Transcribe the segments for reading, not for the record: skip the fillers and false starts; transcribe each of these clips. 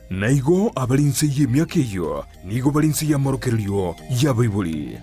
Na igo abare inse y'emiaka eyio nigo bare inse y'amorokererio y'abaibori.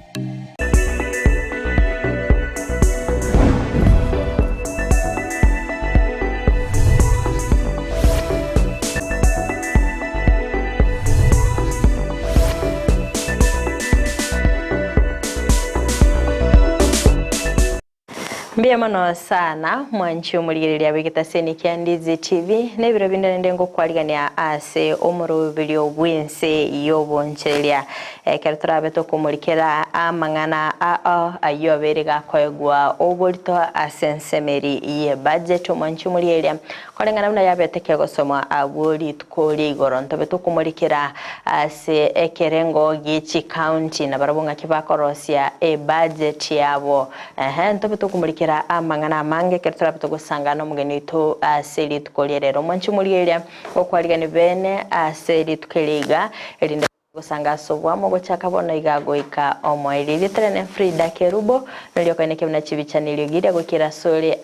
Mbuya mono sana mwanchi omorigereria bw'egetaseni kia Ndizi TV na ebiro binde naende ngokwarigania ase omoroberio bw'ense y'obonchereria ekero torabe tokomorikera amang'ana ao ayio abeire gakoegwa oborito ase ensemeri ye budget omwanchi omorigereria Koreng'ana buna yabete kegosomwa agwo rituko ria igoro, ntobe tokomorikera ase ekerengo gie chicounty na barabwo ng'aki bakorosia ebudget yabo. Ehe, ntobe tokomorikera amang'ana amange ekero torabe togosanga nomogeni oito ase rituko ria rero. Mwanche omorigereria okwarigani bene ase rituko eri iga, erinde gosanga ase oboamo gochaka bono iga goika omoerio. Erieta riane Frida Kerubo, noria okoeneke buna chibicha neriogi riria goikera asore.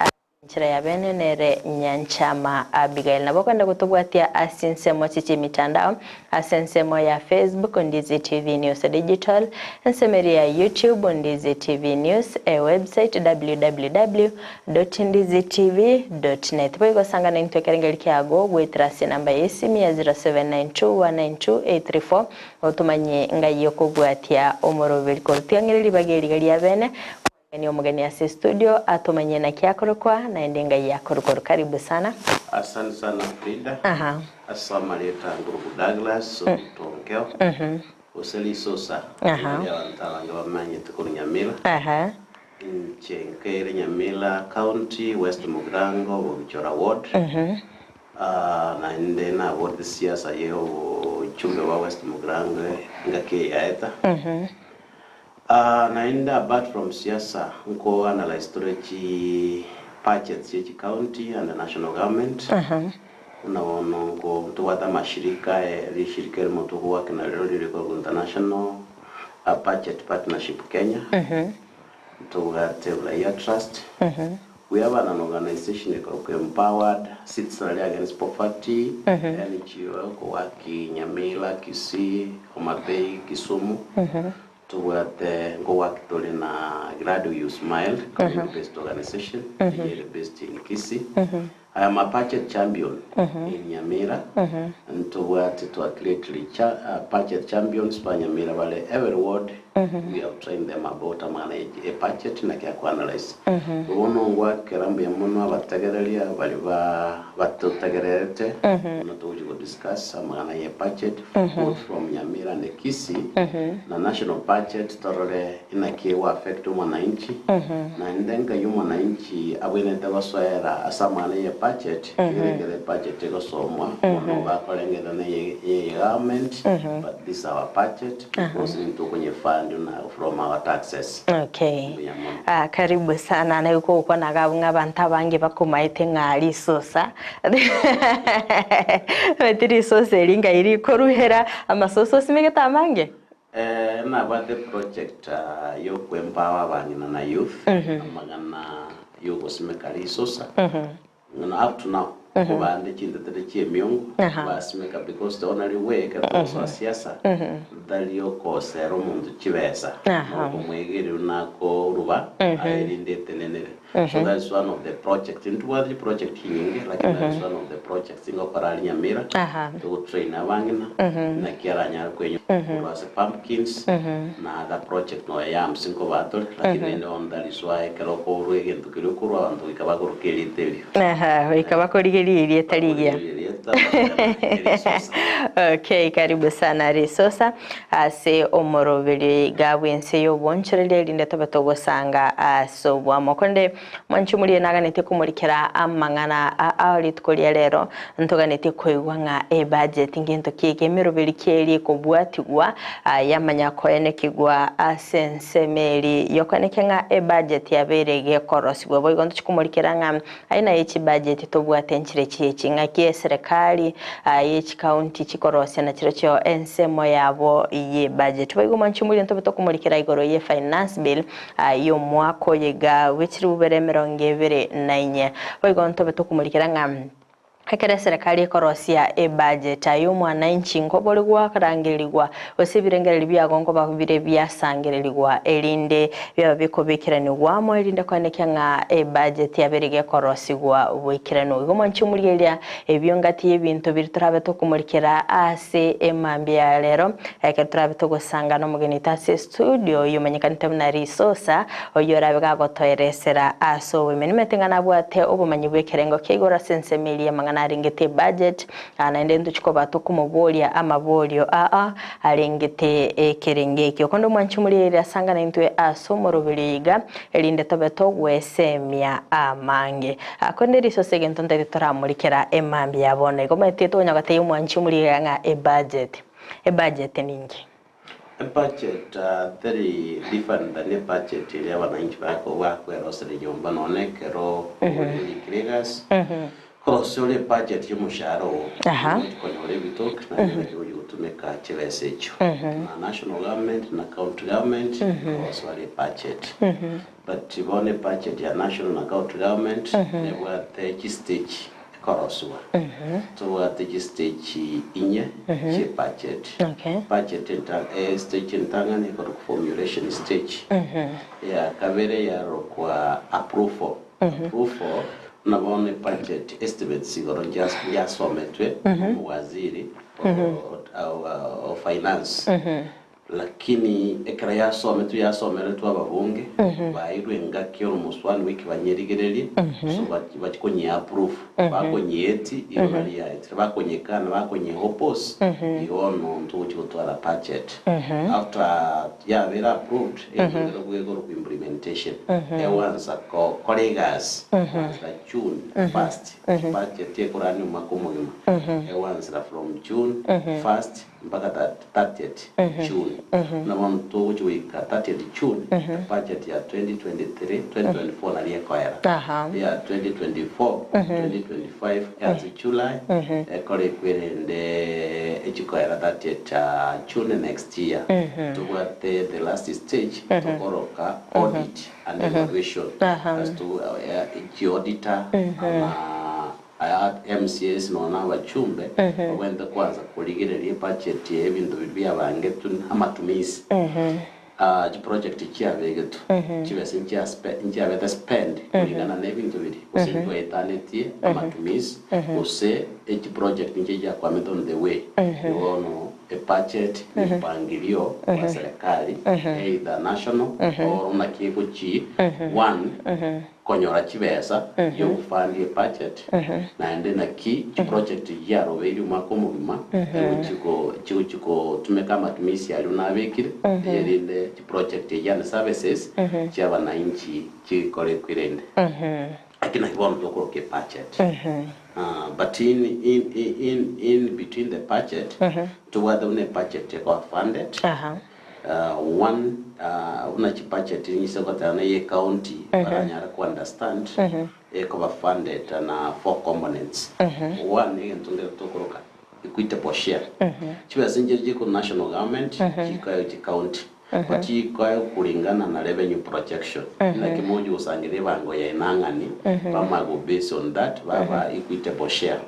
Enchera ya bene nere Nyanchama Abigail. Nabo okogenda gotobwatia ase ensemo chie chi'emitandao, ase ensemo ya Facebook Ndizi TV News Digital, ensemo eria ya YouTube Ndizi TV News, ewebsite www.ndizitv.net. Boigo sanga naintwe ekerengeri kiago goetera ase enamba ya esimi ya 0792192834 otomanye ngai okobwatia omoroberi korwa tiang'ire ribaga eriga ria bene. Ni omogeni ase studio atomanyie naki akorokwa naende ngai akorukoru karibu sana. Asante sana Frida. Aha. Ase amareta Ngurubu Douglas Otonkeo gose Risosa Aha. riria abanto abange bamanyete korwa Nyamira. Aha. Inche nkaire Nyamira County, West Mugirango, Bogichora Ward. Ah, naende naborete siasa ye obochumbe bwa West Mugirango engaki eye yaeta. Naende apart from siasa nko analyse tore chi budgets chie chi county and the national government buna bono nko ntobwate amashirika rishirika erimo togowork narero rire korwa international budget partnership Kenya ntobwate Raia Trust we have an organization ekorokwa Empowered Citizenry Against Poverty NGO ekowork Nyamira, Kisii, Homa Bay, Kisumu. Tobwate nkowaki tore na Glad You Smile Community Based Organization eyio ere based in Kisii. I am a budget champion in Nyamira. Ntobwate twa creatire cha budget champions ba Nyamira bare every ward we have trained them about amang'ana ye e budget naki ako analyse. Bono ngwakera mbuya mono abategereria baria ba batotegererete buna togochia go discuss amang'ana ye budget both from Nyamira and Kisii na national budget torore inaki ego affect omwananchi naende nkai omwananchi abwenerete gosoera ase amang'ana ye budget ekero ekero ebudget egosomwa mono bakorengera na eye eye government but this our budget because nintwe okonye fund na from our taxes. Okay. Mbuya mono. Ah, karibu sana naye gokwana iga abwo ng'a abanto abange bakomaete ng'a risosa Omanyete risosa eri ngai rikoruhera amasosa osimegete amange? Eh, nabwate project yokoempower abang'ina na youth amang'ana yogosimeka risosa ng'ana up to now kobande chintetere chi'emiongo basimeka because the only way ekero togosoa siasa tari okosera omonto chibesa nokomwegeria buna akoruba aerinde etenenere So that is one of the projects. Ntobwate chiproject chinyinge lakini that is one of the projects ngokora aria Nyamira togotrain abang'ina naki aranyare kwenywa korwa ase pumpkins na other project nonya yams nkobaa tore lakini rende bono that is why ekero okorwa egento keria okorwa abanto goika bakoroka erieta erio. Aha, goika bakorigerie erieta rigiya. Bakorigerie erieta bakogenda erisosa. Okay, karibu sana Risosa. Ase omoroberi iga bw'ense y'obonchoreria, erinde tobe togosanga ase oboamo. Korende mwanche omorie naganetie komorikera amang'ana aa rituko ria rero, ntoganetie koigwa ng'a ebudget ngento ki eke, emeroberi ki eria ekobwatigwa yamanya koenekigwa ase ensemo eri yokoenekia ng'a ebudget yabeire gekorosigwa. Boigo ntochie komorikera ng'a Aye naye chibudget tobwate nchire chiechi ng'aki eserekari ye chicounty chikorosia na chirochio ensemo yabo ye budget. Boigo mwanche omoria ntobe tokomorikera igoro ye finance bill y'omwaka oyo iga bwe chilifu bibere emerongo ebere na inye. Boigo ntobe tokomorikera ng'a. Ekero eserekari ekorosia ebudget, aye omwananchi nkobori gwarangerigwa, gose ebirengererio biago nkoba bire biasangererigwa, erinde biaba bikobekeranigwa amo, erinde koenekia ng'a ebudget yabo eriga ekorosigwa boikeranu. Igo mwanche omorigereria ebio ngati y'ebinto biria torabe tokomorikera ase emambia ya rero, ekero torabe togosanga nomogeni oito ase estudio, oyio omanyekanete buna Risosa, Oyio orabe gagotoeresera ase oboime. Nimanyete ng'a nabwate obomanyi bw'ekerengo kia igoro ase ensemo eria y'amang'ana arengete ebudget, naende ntochie koba tokomoboria amaborio aa arengete ekerengo ekio. Konde omwanchi omorigereria asangane intwe ase omoroberio iga, erinde tobe togwesemia amange. Korende risosa egento ntaete toramorikera emambia ya bono igo. Omanyete tokonya gotebia omwanchi omorigereria ng'a ebudget, ebudget ninki? Ebudget teri different than ebudget eria abananchi bakweroseria nyomba nonya ekero orikire egasi, korosia ore ebudget ya omoshahara oo, ogochi konyora ebitoki naende naki ogochi gotumeka chibesa echio. Na national government na county government korosia bare ebudget. But bono ebudget ya national na county government nebwate chistage ekorosiwa. Tobwate chistage inye chie budget. Budget estage entang'ani ekorokwa formulation stage, eya kabere yarokwa approval. Approval buna bono ebudget estimates igoro nchiasometwe nomowaziri o finance. Lakini ekero yasometwe yasomeretwe ababunge, bairwe engaki almost one week banyerigererie, so bachie konyia approve, bakonyieti igo nari yaetire, bakonyekana bakonye oppose, igo bono ntogochia gotwara budget. After yabeire approved, egento kere bwegoro implementation, egoansa gokora egasi goansa June first, budget ekorania omwaka omogima, egoansera from June first mpaka 30th June. Buna bono togochia goika 30th June, ebudget ya 2023, 2024 naria ekoera. Eya 2024, 2025 eanse July, ekore ekwerende echikoera 30th June next year. Tobwate the last stage tokoroka audit and evaluation. As to chiauditor ama Aya MCAs nonya na abachumbe babwenerete kwanza korigereria ebudget ye ebinto biria biabangetwe amatumisi chiproject chiabegetwe chibesa nchiabete spend kulingana na ebinto biria gose ntwaetanetie amatumisi gose echiproject nchiria chiakwamete on the way igo bono ebudget ni mpangilio bwa serikali either national or naki egochi one Konyora chibesa chi'ogofund ebudget, naende naki chiproject chiarobeirie omwaka omogima chigochi gotumeka amatumisi aria nabekire, erinde chiproject eyio and services chi'abanainchi chikorekwe rende. Eki naki bono tokoroka ebudget. But in in in in between the budget, ntobwate buna ebudget ekoba funded. One, buna chibudget niise goteba na eye county baranyare ko understand ekoba funded na four components. One, egento nkere tokoroka equitable share. Chibesa nchire chiko national government chikoegwa chicounty but chikoegwa kulingana na revenue projection. Naki mochi gosangereria ebango yaino ang'ani bamanye go base on that baba equitable share.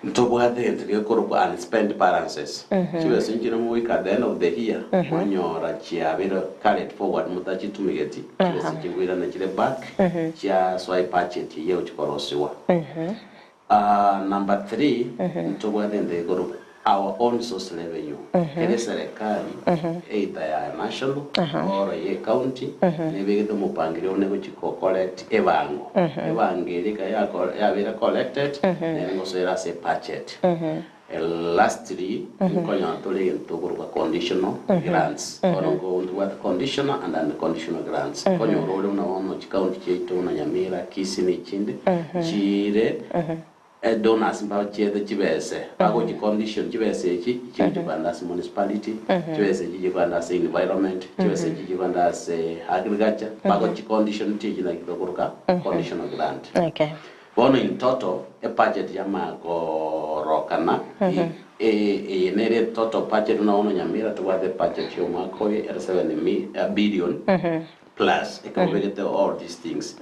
Ntobwate egento gekorokwa unspent balances, chibesa inchire mogoika at the end of the year mwanyora chiabeire carried forward motachitumigeti, chibesa chikoirana chire back chiasoa ebudget eyio egochia korosiwa. Number three, ntobwate egento gekorokwa our own source revenue, kera eserekari either ya national or ye county nebegete omopangirio one gochia ko collect ebango. Ebango eria ekero yako yabeire collected nere ngosoera ase ebudget. Lastly, nkonyora tore egento tokorokwa conditional grants. Bono nko ntobwate conditional and unconditional grants. Nkonyora ore buna bono chicounty chiaito buna Nyamira, Kisii na echinde, chire Donors mbachiete chibese, bagochi condition chibesa echi chigochi kogenda ase municipality, chibesa echi chikogenda ase environment, chibesa echi chikogenda ase agriculture, bagochi condition echi naki tokoroka conditional grant. Bono in total ebudget yamanya korokana eye nere total budget buna bono Nyamira tobwate ebudget ya omwaka oyo ere 7 billion. Plus ekero obegete all these things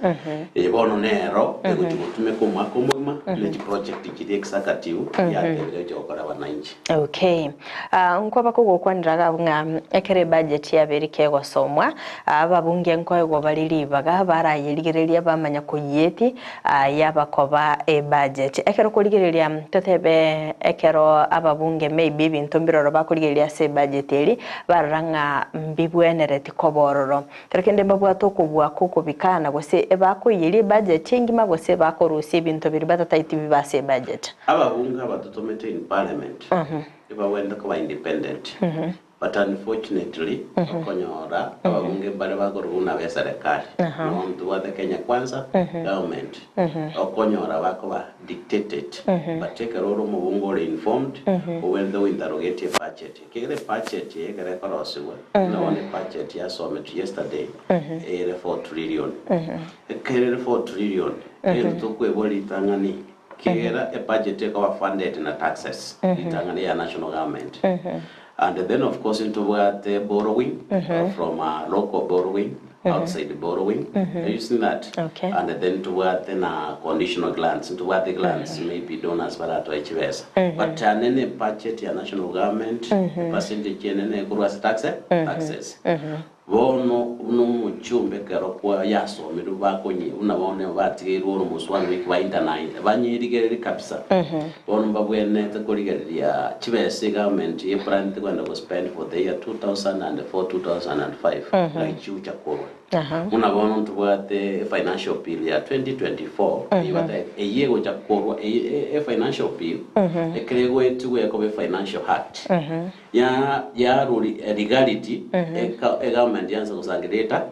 eye bono nero egochi gotumeka omwaka omogima ne chiproject chiria executive yatebire egochi gokora abananchi. Okay. Ah, nkoba kogokwanera iga abwo ng'a ekero ebudget yabeire kegosomwa, ah, ababunge nkoegwa bare ribaga barayerigereria bamanya koyieti ah, yaba koba ebudget. Ekero korigereria totebe ekero ababunge maybe ebinto mbiroro bakorigereria ase ebudget eria, barora ng'a mbibwenereti koba ororo. Kero kende mbabwate okobua kw'okobikana gose ebakoiyeria ebudget engima gose bakorusia ebinto biria batataeti bibe ase ebudget. Ababunge abatotomete in parliament ebagwenerete koba independent but unfortunately okonyora ababunge mbare bakorwa buna be serikali nonya ntobwate Kenya Kwanza government okonyora bakoba dictated but ekero ore omobunge ore informed obwenerete go interrogate ebudget Ekiagera ebudget eye ekero ekorosigwa, buna bono ebudget yasometwe yesterday, ere 4 trillion. Ekero ere 4 trillion, egento tokoebwa ritang'ani, ekiagera ebudget ekoba funded na taxes, ritang'ani ya national government. And then of course ntobwate borrowing from local borrowing, outside borrowing, are you seeing that? Okay. And then ntobwate na conditional grants, ntobwate grants maybe donors baratoe chibesa. But anene budget ya national government, percentage enene ekorwa ase tax, taxes. Bono buna omochumbe ekero kwa yasomirwe bakonye buna bono batigeirwe ore omoswani goika ba internalize banyerigererie kabisa. Bono mbabwenerete korigereria chibesa egovernment eplanete kogenda gospend for the year 2004, 2005 ng'ai chigocha korwa. Buna bono ntobwate efinancial bill ya 2024 eyio batagete eyio egocha korwa eye efinancial bill ekero egoetigwa ekoba efinancial act ya yaruri legality eka egovernment yansa gosangereria eta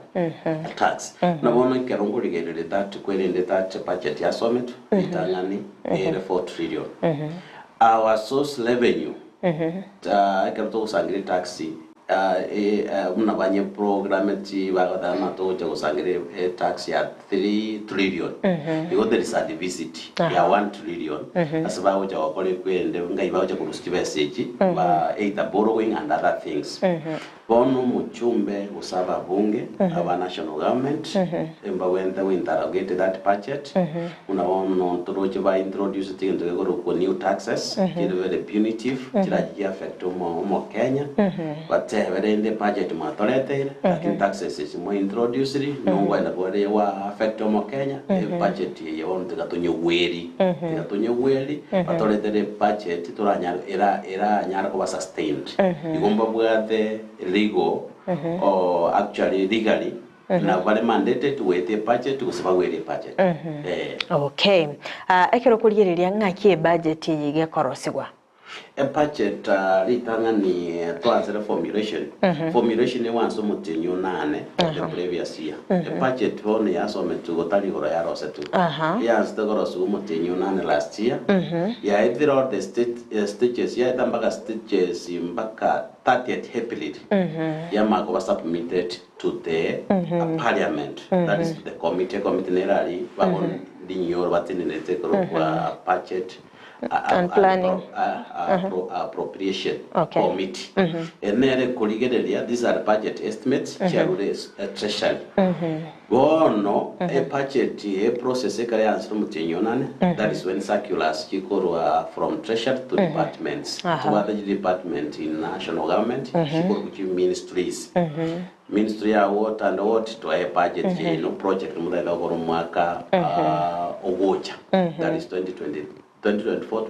tax. Buna bono ekero nkorigereria that kwerende that budget yasometwe ritang'ani ere 4 trillion. Our source revenue ekero togosangereria tax buna banye programeti bagoteba ng'a togocha gosangereria etax ya 3 trillion igo there is a deficit ya 1 trillion ase bagocha gokora ekwende ngai bagocha korusia chibesa echi ba either borrowing and other things. Bono omochumbe gose ababunge aba national government mbagwenerete go interrogate that budget buna bono toroche ba introduce egento gekorokwa new taxes chire very punitive chirache chi affect omo omokenya batebe rende ebudget mwatoreteire lakini taxes echi mwa introduciri nongoenda kore wa affect omokenya ebudget eye bono tiga tonyegweri tiga tonyegweri batoretere ebudget toranyare era eranyare koba sustained igo mbabwate legal or actually legally nabo bare mandated goeta ebudget gose bagwere ebudget eh. Okay. Ah, ekero okorigereria ng'aki ebudget eye iga ekorosigwa? Ebudget ritang'ani twansere formulation, formulation ewanse omotienyi onane of the previous year. Ebudget bono yasometwe gotari igoro yarosetwe. Eyansete korosigwa omotienyi onane last year, yaetire all the state, stages, yaeta mpaka stages mpaka 30th April, yamanya koba submitted to the parliament, that is to the committee, ecommittee nere aria bagondinyora batenenerete ekorokwa budget And planning. appropriation Okay. committee. Ere nere ekorigereria, these are budget estimates chiarure treasury. Bono ebudget eprocess ekero yansire omotienyi onane, that is when circulars chikorwa from treasury to departments. Tobwate chidepartment in national government, chikorwa chi ministries. Ministry ya what and what twae ebudget yaino project motagete gokora omwaka ogocha that is 2020 2024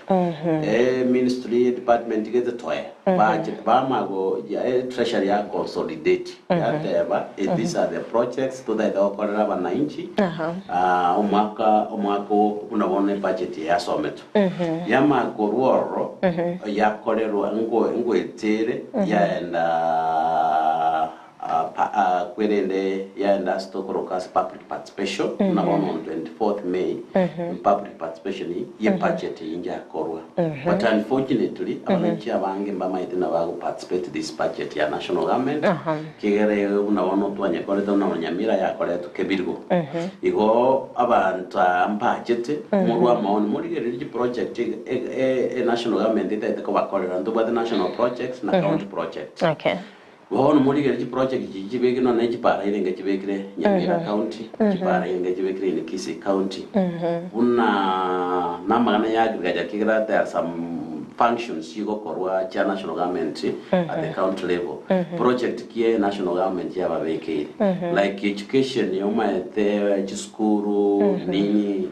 2025 eh ministry department gete toe budget bamago ya treasury ya consolidate yateba eh, these are the projects totagete gokorera abananchi omwaka omwaka buna bono ebudget yasometwe Yamanya korwa ororo, yakorerwa ngoetere, yaenda kwerende yaenda ase tokoroka ase public participation, buna bono on 24th May, public participation ye budget eyio njakorwa. But unfortunately, abananchi abange mbamaete nabo bago participate this budget ya national government, Ekiagera buna bono twanyekorete buna Nyamira yakoretwe kebirgo. Igo abanto aa mbachete morwe amaoni morigererie chiproject e national government etagete kobakorera. Ntobwate national projects na county projects. Okay. Bono morigere chiproject chiria chibekire nonye ne chipara irenge chibekire Nyamira County, chipara irenge chibekire in Kisii County, buna namang'ana ya agriculture ekiagera there are some functions chigokorwa chia national government at the county level. Project ki eye national government yababekeire like education omaete chisukuru nini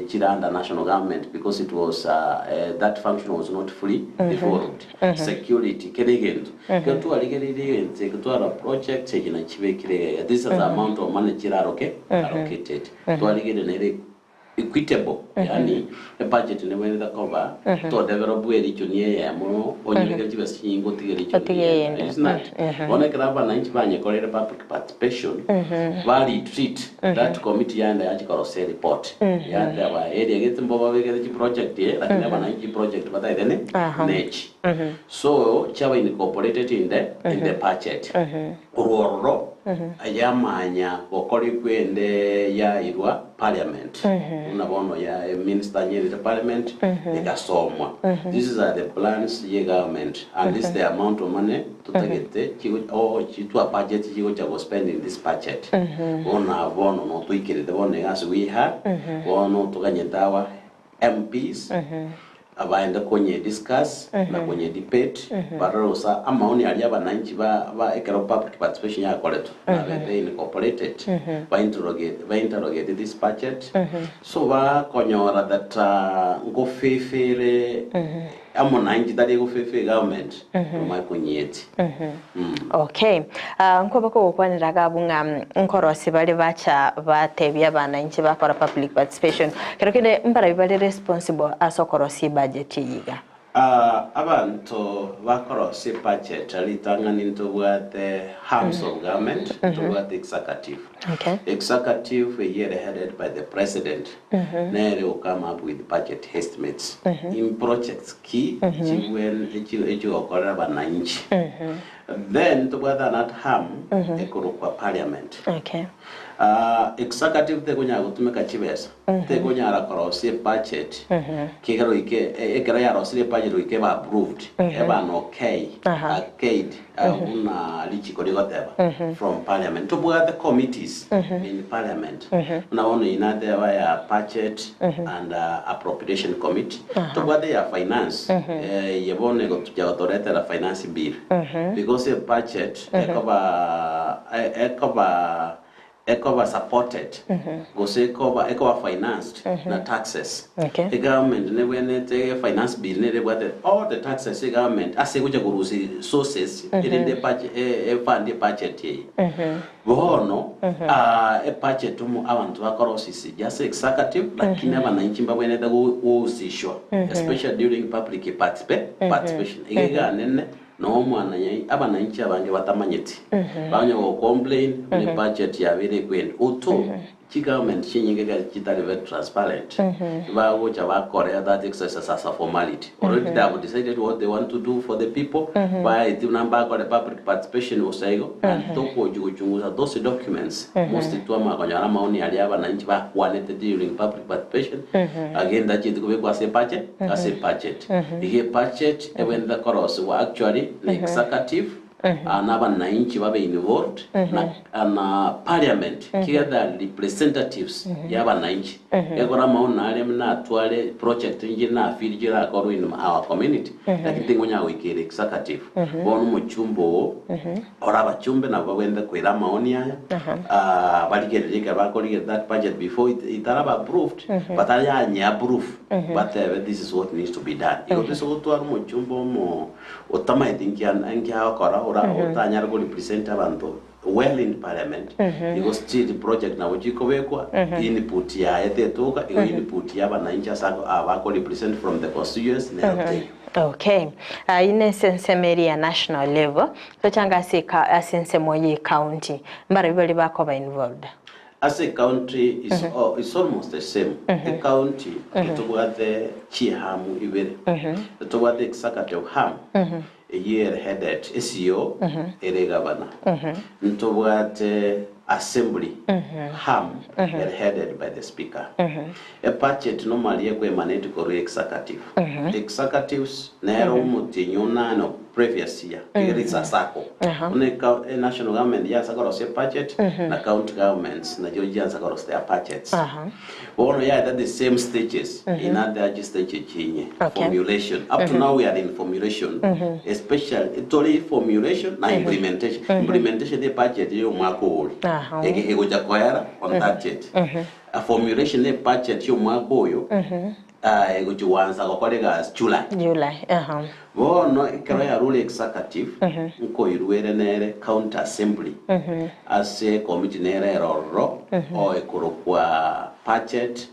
chire under national government because it was that function was not fully devolved. Security kera egento Ekero twarigereirie egento eke twarora projects echi nachi chibekire iga iga, this is the amount of money chire aroke allocated. Twarigereria nere equitable, yaani ebudget nebwenerete koba to develop erichoni eyemo onyore chibesa chinyinge otige erichoni Otige eyemo. eyende. Is not? Bono ekero abananchi banyekoreire public participation, ba retreat that committee yaenda yachia korosia ereport yateba area gete mbobabekete chiproject eye lakini abananchi chiproject bataete ne nechi. So chiaba incorporated in the in the budget. Korwa ororo yamanya gokorigwa ende yairwa parliament buna bono ya minister anyerete parliament egasomwa. This is are the plans ye government and this the amount of money totagete chigo oh chitwa budget chigocha go spend in this budget. Bono bono notoikerete bono iga as we are bono toganyete our MPs abaende konye discuss na konye debate barore gose amaoni aria abananchi ba ba ekero public participation yakoretwe nabete incorporated ba interrogate ba interrogate this budget so bakonyora that ngofefere amonanchi tari egofefe government omanye konyeti. Okay. Ah, nkoba kogokwanera iga abwo ng'a nkorosi bare bacha batebia abananchi bakora public participation. Kero kende mbarabwo bare responsible ase okorosia ebudget eye iga? Ah, abanto bakorosia ebudget ritang'ani ntobwate arms of government, ntobwate executive. Executive eyio ere headed by the president, nere o come up with budget estimates in projects ki chibwen echigokorera abananchi. Then tobwate another arm ekorokwa parliament. Ah, executive tekonyara gotumeka chibesa, tekonyara korosia ebudget kegera oike ekero yarosirie ebudget goika ebe approved, ebe an okay, okayed buna richiko rigoteba from parliament. Tobwate committees in parliament buna bono eye nateba ya budget and appropriation committee, tobwate ya finance eye bono egotucha gotoretera finance bill because ebudget ekoba ekoba ekoba supported gose ekoba ekoba financed na taxes. Egovernment nebwenerete finance bill nere ebwate all the taxes egovernment ase egocha korusia sources erinde ebudget efund ebudget eye. Bono ebudget omo abanto bakorosia is just executive lakini abananchi mbabwenerete gohusishwa especially during public participation. Iga iga nene Nomwananyai abananchi abange batamanyeti, banya go complain buna ebudget yabeire ekwenda. Oto chi government chinyinge ekero chitari very transparent, bagocha bakore that exercise as a formality. Already they have decided what they want to do for the people, baeti buna mbakore public participation gose igo, and togochi gochungusa those documents, most twamanya konyora amaoni aria abananchi bakwanete during public participation, again tacheti kobekwa ase ebudget, ase ebudget. Iga ebudget ebwenerete korosigwa actually na executive na abanainchi babe involved na na parliament kigetha representatives ya abanainchi ekero amaono aria natware project inche na feel chirakorwe in our community lakini tingonyara goikera executive bono omochumba oo Ore abachumbe nabo bagwenerete koira amaoni aya, barigererie ekero bakorigereria that budget before itaraba approved, batayanye approve, batebe this is what needs to be done. Igo toise gotwara omochumbe omo otamaeti nki nki agokora ora otanyare ko represent abanto well in parliament, igo still project nabo chikobekwa, input yaye tetoka, igo input ya abananchi ase abako represent from the constituency nero teiyo. Okay. Ayio nese ensemo eria ya national level, Tochanga ase eka ase ensemo ye county mbarabwo baria bakoba involved. Ase ecounty is is almost the same. Ecounty ntobwate chihamu ibere. Ntobwate executive ham eyio ere headed esio ere gavana. Ntobwate assembly ham ere headed by the speaker. Ebudget normally ekoemanate korwa executive. Executives nere omotienyi onane. previous year. Igere it's a circle. Buna e national government yansa korosia budget na county governments nachio chiansa korosia their budgets. Bono yaeta the same stages in other stage chinye formulation. Up to now we are in formulation, especially tori formulation na implementation. Implementation ye budget yo mwaka ori ege egocha koera on 30th. A formulation ye budget yo mwaka oyo egochiwansa gokorega July. July. Bono ekero yarure executive, nkoirwere nere county assembly ase committee nere erororo o ekorokwa budget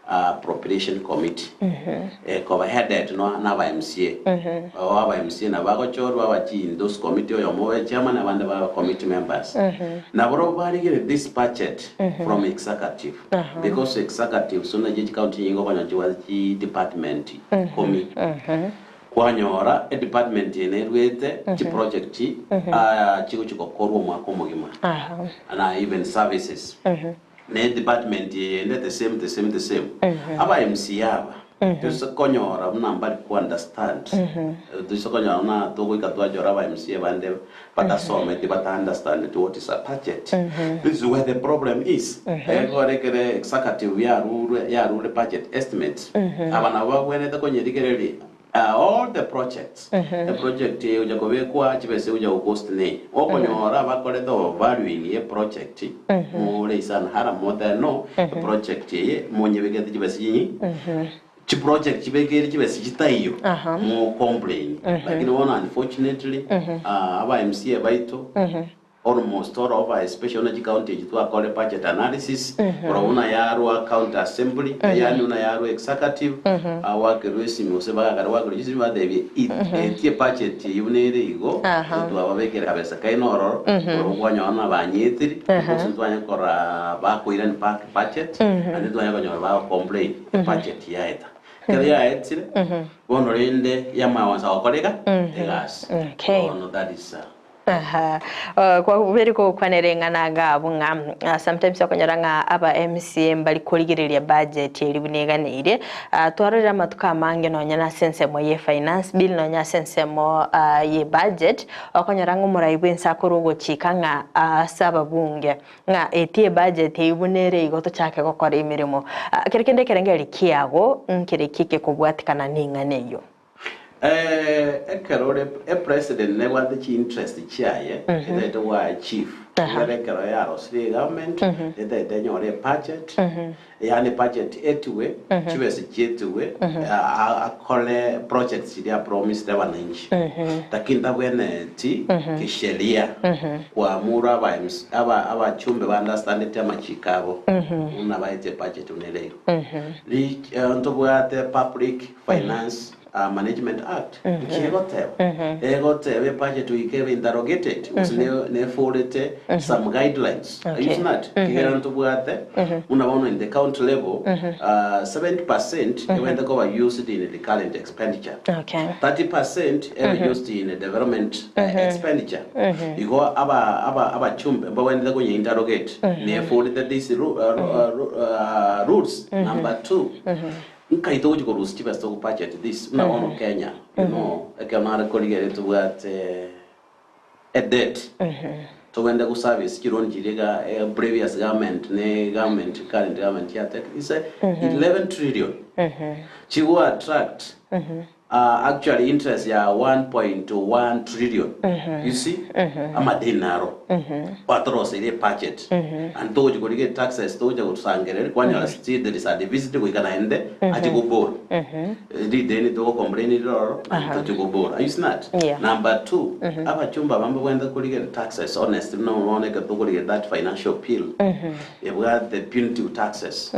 appropriation committee, ekoba headed no naba MCA o aba MCA na bagochorwa abachi in those committee, oyomo obe chairman, abande baba committee members. Naboro barigire this budget from executive, because executive so na county nyingo konyochiwa chi department komi kwanyora e department ene erwete chi project chigochigokorwa omwaka omogima na even services ne department yende the same, the same, the same. Aba MCA aba tusekonyora buna mbari ku understand, tusekonyora na tugoika twachora aba MCA bande batasomete, bata understand what is a budget. This is where the problem is. Egorekere executive yarure budget estimates, aba nabo bagwenerete konyerigereria all the projects, the project uja kubekwa chibese uja ucost ne okonyora bakorete valuing ye project mure isana hara more than no project ye munyebekete chibese nyinyi chi project chibekere chibese chitaiyo mu complain. Lakini bona unfortunately aba MCA baito almost all over, especially na county twakore budget analysis una yarwa county assembly, yani una yarwa executive, awakerwe esimi ose bagakara wakerwe isimi batebi etie budget yunere igo twababekere kabesa kaino ororo orwo banyetiri because twanya kora bakoira ni back budget and twanya konyora ba complain budget yaeta kero yaetire bono rende yamawansa gokoreka egasi. Bono that is Aha. Kwa beri ko kwanereng'ana gabo ng'a sometimes okonyora ng'a aba MCA mbari korigereria budget eri buneganeire. Twarorera amatuko amange nonya na sensemo ye finance bill, nonya sensemo ye budget, okonyora ng'a omorai bwense akorwa ogochika ng'a ase ababunge ng'a etie budget eibunere igo tochake gokora emirimo. Kere kende ekerengeri kiago nkere kike kobwatikana n'eng'ana eyo. Ekero e president nebwate chi interest chiaye etaete gwa achieve ekero yarosire government, etaete enyore budget, yani budget etiwe chibesa chietiwe akore projects chiria promised abananchi, lakini tabweneti kisheria kuamura aba aba abachumbe ba understandete amachiko abo una baete budget unereiro. Ntobwate Public Finance Management Act ikigoteba egoteba budget ikebe interrogated mm ne forete some guidelines. Is not kigera ntobwate una bono in the county level 70% ewenda kuba used in the current expenditure, 30% ever used in the development expenditure. Igo aba abachumbe mbawendete kunye interrogate ne forete these rules. Number 2, nkaito kuchikorusi chibesa ku budget this una ono Kenya, ekamara korigere tubwate a debt tugende ku service chiron chiriga previous government ne government, current government yate is a 11 trillion chigo attract actually interest ya 1.1 trillion. You see, amadinaro watorosire budget and toje korige taxes toje gusangerere kwanyora still there is a deficit kuikana ende achikubora rideni toko complain roro tochikubora. You see that? Yeah. Number 2, abachumba bambe kwenda kurige taxes, honest no oneke tukurige that financial bill ebwa the punitive taxes,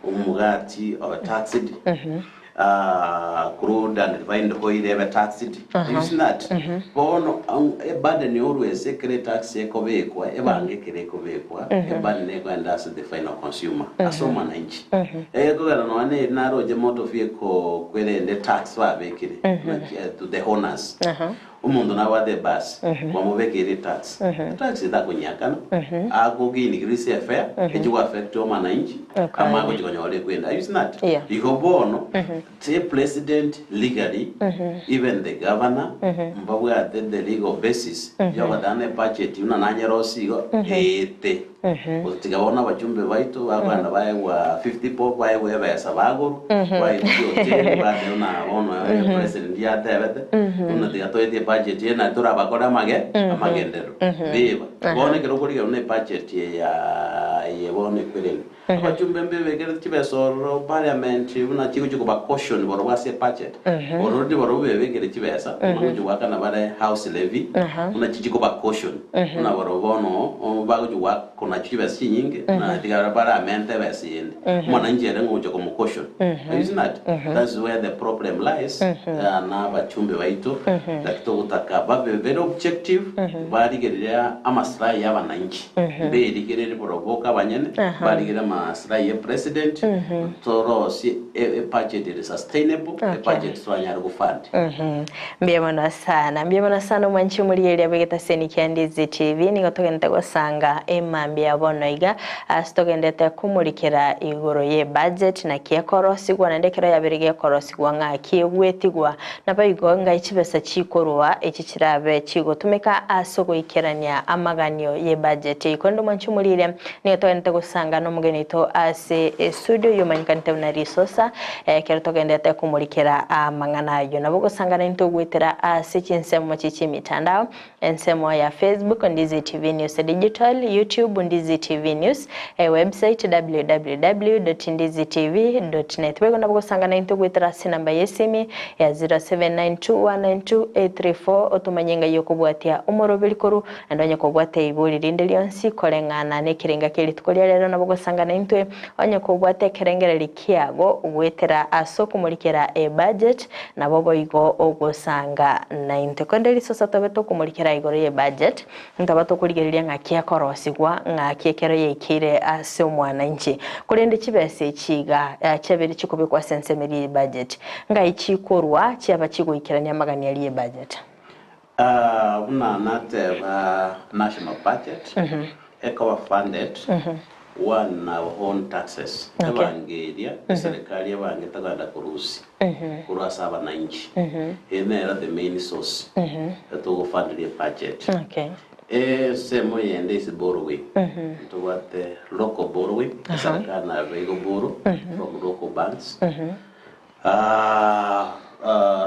umugati or taxed, crude and refined oil ebe taxed. You see that? Bono e burden always ekere tax ekobekwa ebange kere ekobekwa e burden ekwenda as the final consumer ase omwananchi ekogera none naroje motor vehicle kwerende tax babekire to the owners. Omonto nabwate ebasi, kwamobekeire etax, etax etakonyiakana, agogiinikirisia efare, echi go affect omwananchi, Okay. ama agochi konyora ekwenda. Are you seeing that? Yeah. Igo bono, the president legally, even the governor, mbabwate the legal basis yogotana ebudget buna nanyerosie igo, eete. Gotiga bono abachumbe baito bakogenda baegwa 50 bob baegwa ebesa bagorwa, bairwa chihoteli bateba buna bono president yatebete, buna tiga toetie ebudget eye naende torabakore amage amagenderero. Mbiba. Bono ekero okorigia buna ebudget eye ya eye bono ekwerende, abachumbe mbebekerete chibesa ororo parliament buna chigochia koba caution barobwo ase ebudget, already barobwo bebekire chibesa buna gochia goakana bare house levy, buna chichia koba caution. Buna barobwo bono bagochia goakona chibesa chinyinge, na tiga baramente ebesa eyende. Omwananchi ere ngocha komokoshon. You see that? That's where the problem lies na abachumbe baito, naki togotaka babe very objective, barigereria amaslahi ya abananchi. Mberigererie barobwo boka abanyene, barigererie amaslahi ya president, torosie ebudget ere sustainable, ebudget toranyare gofund. Mbuya mono sana, mbuya mono sana omwanchi omorigereria bw'egetaseni kia Ndizi TV, nigo togendete gosanga emambia bono iga ase togendete komorikera igoro ye budget naki ekorosigwa naende ekero yabere gekorosigwa ng'aki egwetigwa naboigo ngai chibesa chikorwa echi chirabe chigotumeka ase ogoikerania amaganio ye budget eyio. Korende omwanchi omorigereria nigo togendete gosanga na omogeni oito ase estudio oyio omanyekanete buna Risosa Ekero togenderete komorikera amang'ana ayio, nabo ogosangana intwe goetera ase chinsemo chie chi'emitandao, ensemo ya Facebook, Ndizi TV News Digital, YouTube, Ndizi TV News, ewebsite, www.ndizitv.net. Boigo nabo ogosangana intwe goetera ase enamba y'esimi ya 0792192834 otomanye ng'ai okobwatia omoroberi korwa, naende onye kobwate ibori rinde rionsi koreng'ana nekerenga kia rituko ria rero nabo ogosangana intwe onye kobwate ekerengererio kiago goetera ase okomorikera ebudget, nabo boigo ogosanga naintwe. Korende risosa tobe tokomorikera igoro y'ebudget, ntaba tokorigereria ng'aki ekorosigwa, ng'aki ekero yaikeire ase omwananchi. Korende chibesa echi iga chiabeire chikobekwa ase ensemo eria y'ebudget, ngai chikorwa chiaba chigoikerania amagani aria y'ebudget? Buna nateba national budget ekoba funded one na our own taxes ebange eria eserekari ebange tokogenda korusia korwa ase abananchi eye nero the main source etogofunderia ebudget. Ensemo eyende is borrowing ntobwate local borrowing eserekari nabo ego borrow from local banks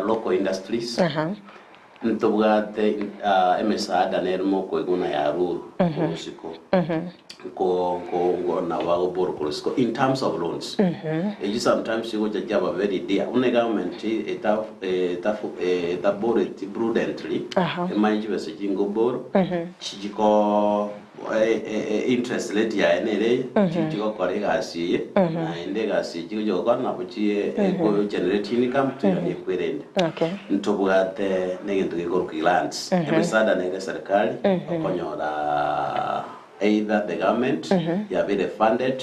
Local industries, ntobwate emesaada nere mokoigwa buna ya Ruru korwa isiko, nko nko nko nabo bagoborwa korwa isiko in terms of loans. Echio sometimes chigocha chiaba very dear, buna egovernment eta eta etaboreti prudently, emanye chibesa chingoborwa, chikoo Interest rate yaye nere eye, chigochi gokora egasi eye, naende egasi eye chigochi gokora nabo chie eko generate income toiranie ekwerende. Okay. Ntobwate na egento gekorokwa grants, emesaada nere eserikali okonyora either the government yabeire funded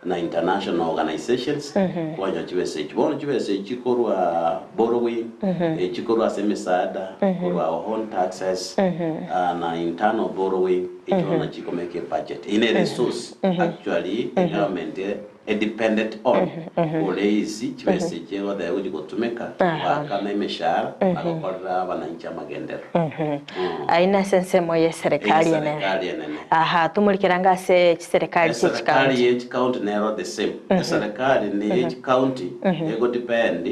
na international organisations konya chibesa echi. Bono chibesa echi korwa borrowing, echi korwa ase emesaada, korwa our own taxes, na internal borrowing, echi bono nachi chikomeka ebudget. Eyio nere esource actually egovernment edependent on koraise chibesa echi egoteba gochi gotumeka goakana emeshahara na gokorera abananchi amagenderero. Ayio nase ensemo y'eserekari enene. Eserekari enene. Aha, tomorikera ase chiserekari chie Eserekari chikaunti. ye chikaunti nero the same. Eserekari ni ye chikaunti ego depend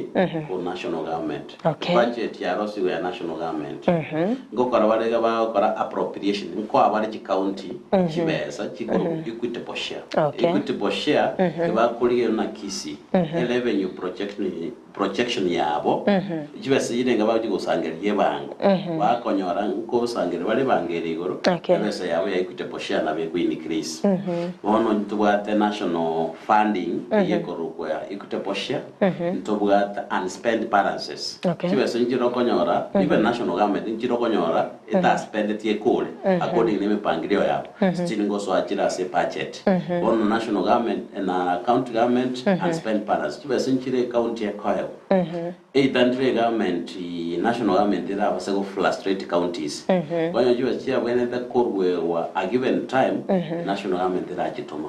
ku national government. Okay. Budget yarosiwe ya national government. Ngokora bare iga bagokora appropriation, nkoa bare chikaunti chibesa chikorokwa equitable share. Okay. Equitable share ebakorigereria na Kisii, erevenue projection projection yabo, chibesa chirenga bagochia gosangereria ebango, bakonyora nkosangereria bare ebango ere igoro, Okay. ebesa yabo ya Equitable Share nabo eko increase. Bono ntobwate national funding eye ekorokwa Equitable Share, ntobwate unspent balances. Okay. Chibesa nchire okonyora, even national government nchire okonyora etaspendeti ekore according na emepangilio yabo, still ngosoa chire ase ebudget. Bono national government na county government unspent balance, chibesa nchire ecounty ekoegwa. Tokoegwa. Either ndire government, national government erabase go frustrate counties. Kwanyora chibesa chiabwenerete koruegwa a given time, national government erachitoma.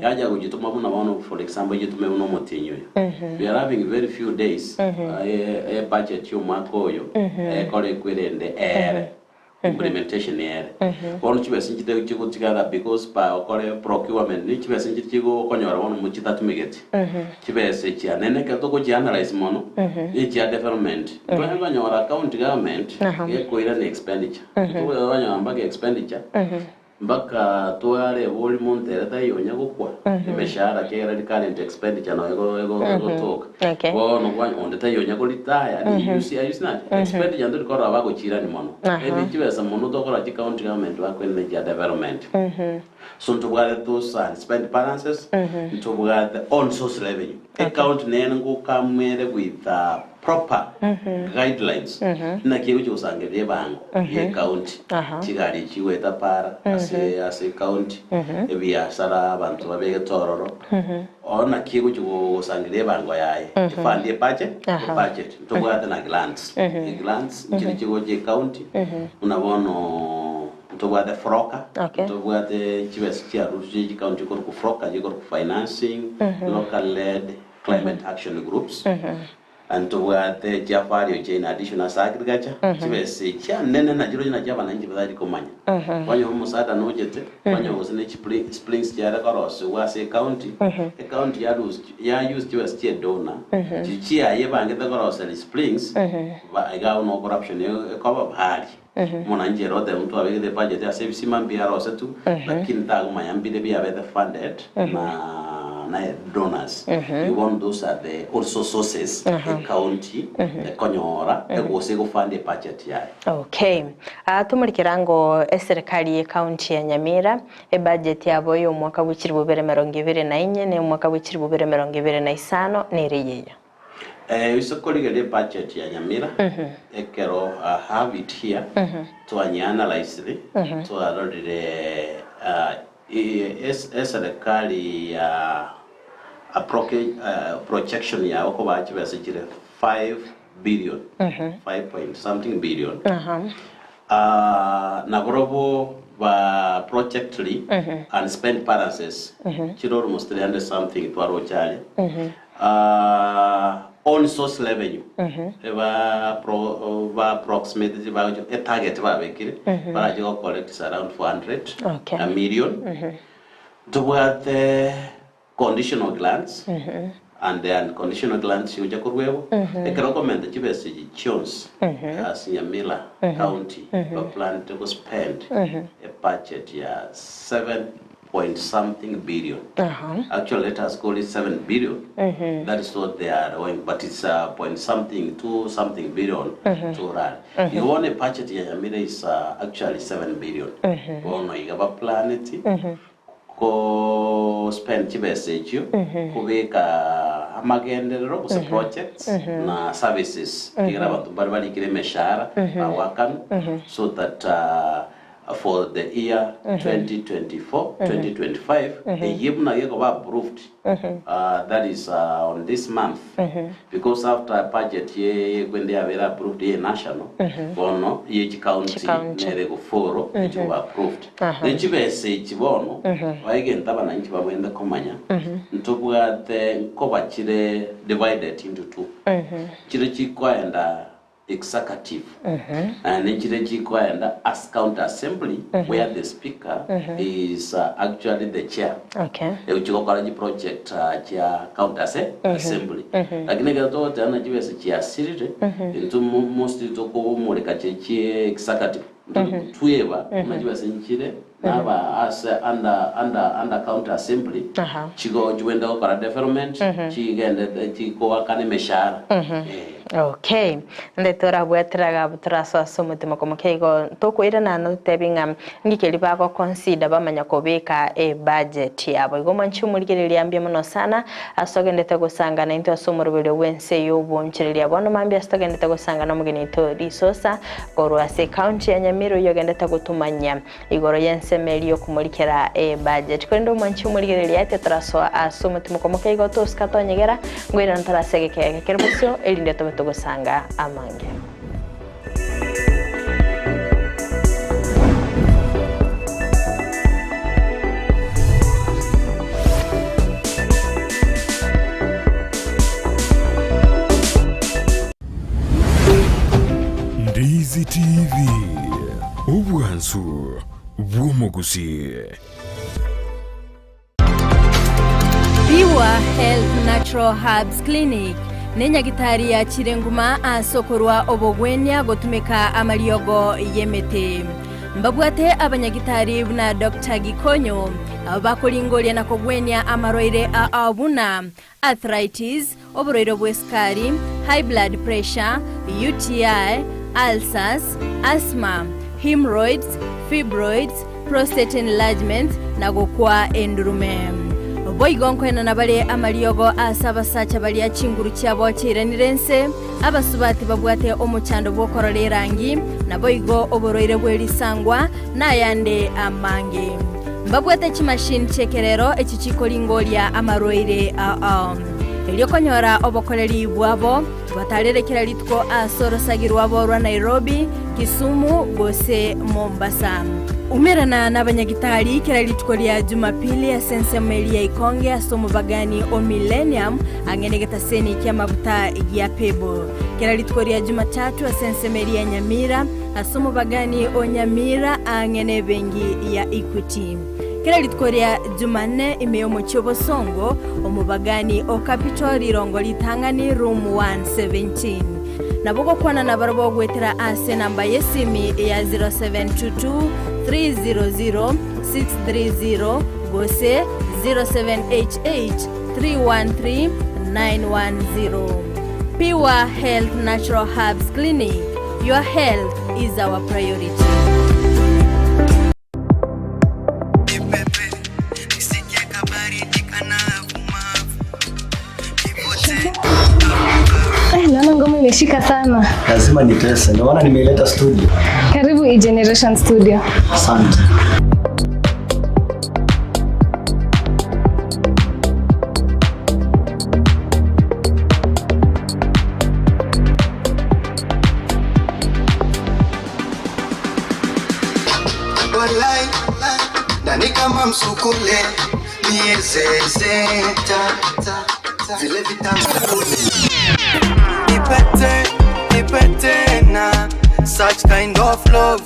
Yacha gochitoma buna bono for example echitome buna omotienyi oyo. We are having very few days, e budget ya omwaka oyo, ekore ekwerende eere. Implementation ere. Bono chibesa nchite chigotigara because ba okore procurement ni chibesa nchire chigokonyora bono mochitatumegeti. Chibesa echi anene ekero togochi analyze mono, ne echia development. Ntwanya konyora county government gekoirania expenditure. Tokonyora mpaka expenditure, mpaka twareba oria monto ere taiyo onya gokwa, emeshahara ekiagera recurrent expenditure noyo ego- ego- egotoka. Bono kwa onde taiyo onya koritaya, you see, you see that? Expenditure ntori korora bagochirani mono. Maybe chibesa mono tokora chi county government bakoirana chia development. So ntobwate those unspent balances, ntobwate own source revenue. Ecounty nere ngokamere with proper guidelines naki egochia gosangereria ebango ye ecounty chigari echi chigoeta para ase ase ecounty ebiasara abanto babegete ororo oo naki egochia gosangereria ebango yaye efund ebache ebudget ntobwate na grants egrants nchiri chigocha ecounty buna bono ntobwate froka ntobwate chibesa chiarusirie chicounty korwa froka chikorwa financing local led climate action groups and tobwate chiafario chia in addition ase agriculture chibesa echi anene nachirochio nachio abananchi batari komanya kwanyora omosaada nochete kwanyora gose ne chipli springs chiare korosiwa ase ecounty ecounty yarus ya use chibesa chia edonor chiria chiaye ebangete koroseria springs ba iga abwo no corruption ekoba baria omonanchi ere oteba ntwabegete ebudget ase ebisima mbiarosetwe lakini tagomanya mbire biabete funded na na donors. Igo bono those are the also sources ecounty ekonyora egose egofund ebudget yaye. Okay. Ah, tumurikera ngo eserikali ye county ya Nyamira ebudget yabo ya omwaka bwe chilifu bibere emerongo ebere na inye na omwaka bwe chilifu bibere emerongo ebere na isano nere eyeiga. Ase korigereria ebudget ya Nyamira, ekero I have it here, twanyeanalyzire, twarorire eserekari ya projection yabo kobaa chibesa chire 5 billion, 5 point something billion, nabarobwo ba projectly unspent balances chire almost 300 something twaroche aria. Own source revenue eba pro ba approximate ba e target babekire barache go collect is around 400 a million. Tobwate conditional grants and the unconditional grants chigocha korwa ebo ekero okomenta chibesa echi chionsi as Nyamira county ba plan to spend a budget ya 7 point something billion. Actually, let us call it 7 billion. That is what they are owing, but it's point something, 2 something billion to run. You want a budget ya Nyamira is actually 7 billion. Bono iga ba planet ko spend chibesa echio kubeka amagenderero gose projects na services kigira abantu bari barikire emeshahara bawakanu so that for the year 2024 2025 eye buna gekoba approved, that is on this month, because after budget ye kwende yabera approved ye national, bono ye chicounty Chicounty. Nere goforo echikoba approved nechibesa echi bono baigenta abananchi babwende komanya ntobwate nkoba chire divided into two, chire chikoenda executive and nechire chikoenda as county assembly, where the speaker is actually the chair. Chigokora chiproject chia county assembly, lakini ekero togoteba chibesa chiasirire into mostly tokomoreka chie chie executive tweba buna chibesa nchire naba ase under county assembly chigo chiwenda gokora development chigendete chikowakana emeshahara. Okay, nde torabwatera iga torasoa ase omotima komokia igo tokoirana nototebi ng'a ng'iki eria bago consider bamanya kobeka e budget yabo. Igo mwanche omorigereria mbuya mono sana ase ogendete gosanga naintwe ase omoroberio bw'ense y'obonchereria. Bono mambia ase togendete gosanga na omogeni oito Risosa korwa ase ecounty ya Nyamira oyio ogendete gotomanyia Igoro y'ensemo eria y'okomorikera ebudget. Korende omwanchi omorigereria ete torasoa ase omotimoko omoke igo tosika tonyegera, ngoirana torase egeka eke kere bosio, erinde tobe togosanga amange. Ndizi TV, obwansu bw'omogusii. Pure Health Natural Herbs Clinic nenyagitari yachire nguma ase okorwa obogwenia gotumeka amariogo y'emete. Mbabwate abanyagitari buna Doctor Gikonyo abo bakoringoria na kogwenia amarwaire ao buna arthritis, oborwaire bw'esukari, high blood pressure, UTI, ulcers, asthma, hemorrhoids, fibroids, prostate enlargement, na gokwa endurume. Boigo nkoenana bare amariogo ase abasacha baria chinguru chiabo chiairanire inse, abasubati babwate omochando bw'okorora erangi, naboigo oborwaire bwe risangwa, na ayande amange. Mbabwate chimashini chi'ekerero echi chikoringoria amarwaire ao. Erio konyora obokoreri bwabo, batarere kera rituko ase orosagi rwabo rwa Nairobi, Kisumu gose Mombasa. Umerana nabanyagitari kera rituko ria Jumapili ase ensemo eria ya Ikonge ase omobagani o Millennium ang'e negetaseni ki'amaguta gia Pebble. Kera rituko ria Jumatatu ase ensemo eria ya Nyamira Ase omobagani o Nyamira aang'e nebengi ya Equity. Kera rituko ria Jumanne ime y'omochie obosongo, omobagani o Capital rirongo ritang'ani room 117. Nabo gokwana nabarabwo goetera ase enamba y'esimi ya 0722 300 630 gose 0788 313 910. Pure Health Natural Herbs Clinic. Your health is our priority. Eh, naona ngoma imeshika sana. Lazima nitese, ndio maana nimeileta studio. Karibu E-Generation Studio. Asante. Walai, nani kama msukule miezezeta vile vitamu Nipete, nipete na such kind of love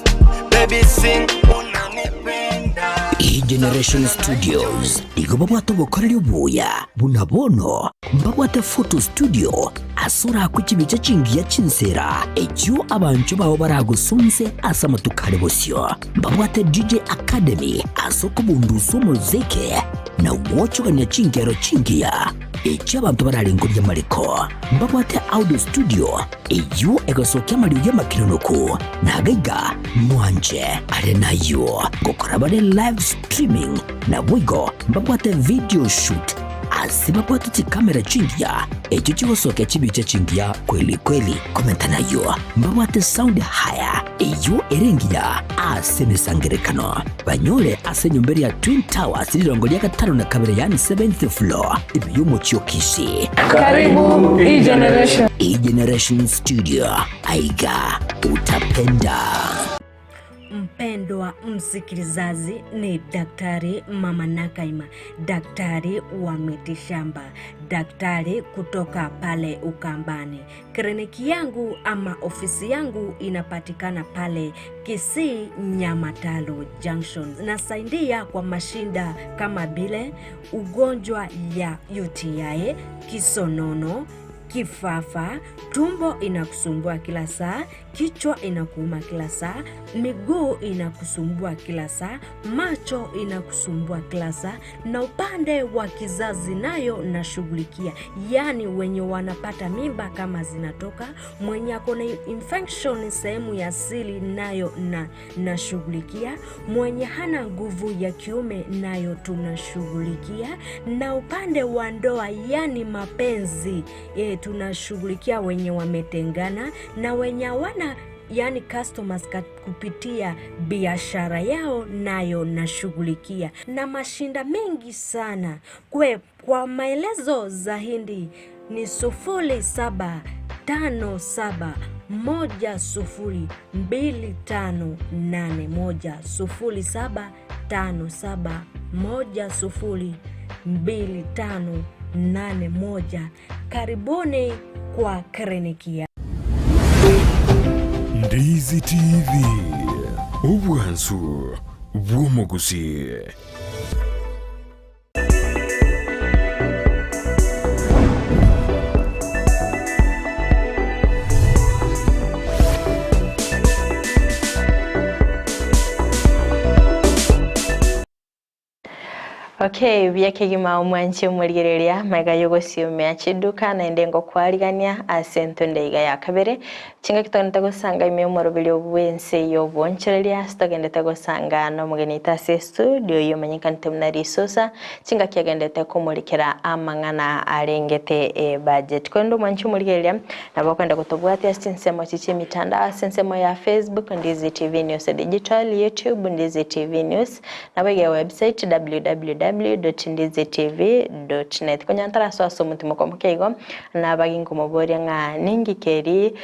baby sing unanipenda E-Generation Studios igo babwate obokoreri obuya buna bono mbabwate photo studio Ase orakwe chibicha chingiya chinsera, echio abanchwa bao baragosonse ase amatuko are bosio. Mbabwate DJ Academy ase okobundusa omoziki na gwochogania chinkero chingiya echio abanto bararengorie amariko. Mbabwate Audio Studio eyio egosokia amariogi amakenonoku na agaiga mwanche are nayio gokora bare live streaming naboigo mbabwate video shoot Ase babwate chikamera chingiya echio chigosokia chibicha chingiya kweli kweli. Komenta nayio, mbabwate sound haya eyio ere engiya ase emesangerekano. Banyore ase enyomba eria ya Twin Towers rirongo ria gatano na kabere yaani seventh floor ime y'omochie o Kisii. Karibu E-Generation. E-Generation Studio, aiga utapenda. Mpendwa msikilizaji, ni Daktari Mama Nakaima, daktari wa mitishamba, daktari kutoka pale Ukambani. Kliniki yangu ama ofisi yangu inapatikana pale Kisii Nyamatalo Junction. Nasaidia kwa mashinda kama vile ugonjwa ya UTI, kisonono, kifafa, tumbo inakusumbua kila saa, Kichwa inakuuma kila saa, miguu inakusumbua kila saa, macho inakusumbua kila saa, na upande wa kizazi nayo nashughulikia, yaani wenye wanapata mimba kama zinatoka, mwenye ako na infection sehemu ya siri nayo na nashughulikia, mwenye hana nguvu ya kiume nayo tunashughulikia, na upande wa ndoa yani mapenzi tunashughulikia wenye wametengana na wenye hawana yani customers kupitia biashara yao nayo nashughulikia, na mashinda mengi sana. Kwa maelezo zaidi ni 0757102581, 0757102581. Karibuni kwa kliniki ya Ndizi TV, obwansu bw'omugusi. Okay, byakegima omwanchi omorigereria maiga yogosiumia chiduka naende ngokwarigania ase entonde iga ya kabere chingaki togendete gosanga ime omoroberi bwense yobonchereria ase togendete gosanga na omogeni ase studio yomanyekanete buna risosa chingaki agendete komorikera amang'ana arengete ebudget. Kwenda omwanchi omorigereria nabo okwenda gotobwatia ase chinsemo chichia emitandao ase ensemo ya Facebook Ndizi TV News Digital, YouTube Ndizi TV News nabo iga website www.ndizitv.net. Konyantara ase ase omotimo kwa igo nabaginkomoboria ng'a ningikeri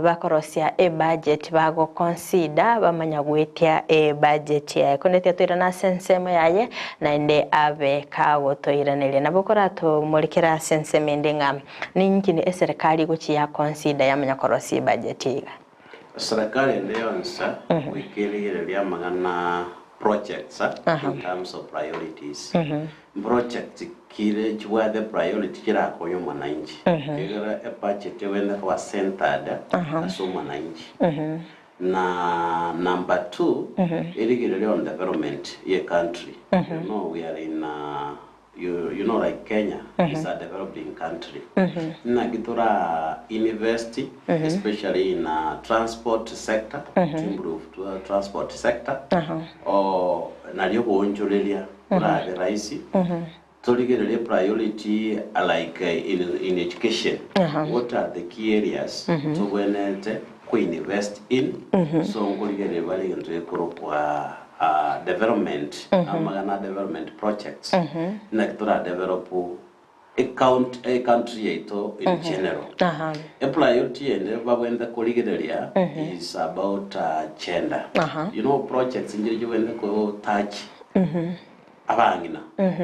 bakorosia ebudget bagoconsider bamanya gwetia ebudget yaye konde toirana ase ensemo yaye naende abe kagotoiraneria nabo koratomorikera ase ensemo ende ng'a ninki eserikali gochi ya consider yamanya korosia ebudget iga. Serikali ende yonsa gwikirigereria amang'ana projects in terms of priorities. Projects kire chibwate priority chirakonya omwananchi, kegera ebudget egwende koba centered ase omwananchi. Na number two, erigereria on development ye country. You know we are in you know like Kenya is a developing country. Naki tora invest especially in transport sector, to improve transport sector o nario goonchoreria orabe rahisi. Torigererie priority like in education, what are the key areas tobwenete ku-invest in. So nkorigereria bare egento gekorokwa development, amagana development projects, naki tora develop a count a country yaito in general. A priority ende babwende korigereria is about gender. You know projects njiri chibwende ko touch abang'ina,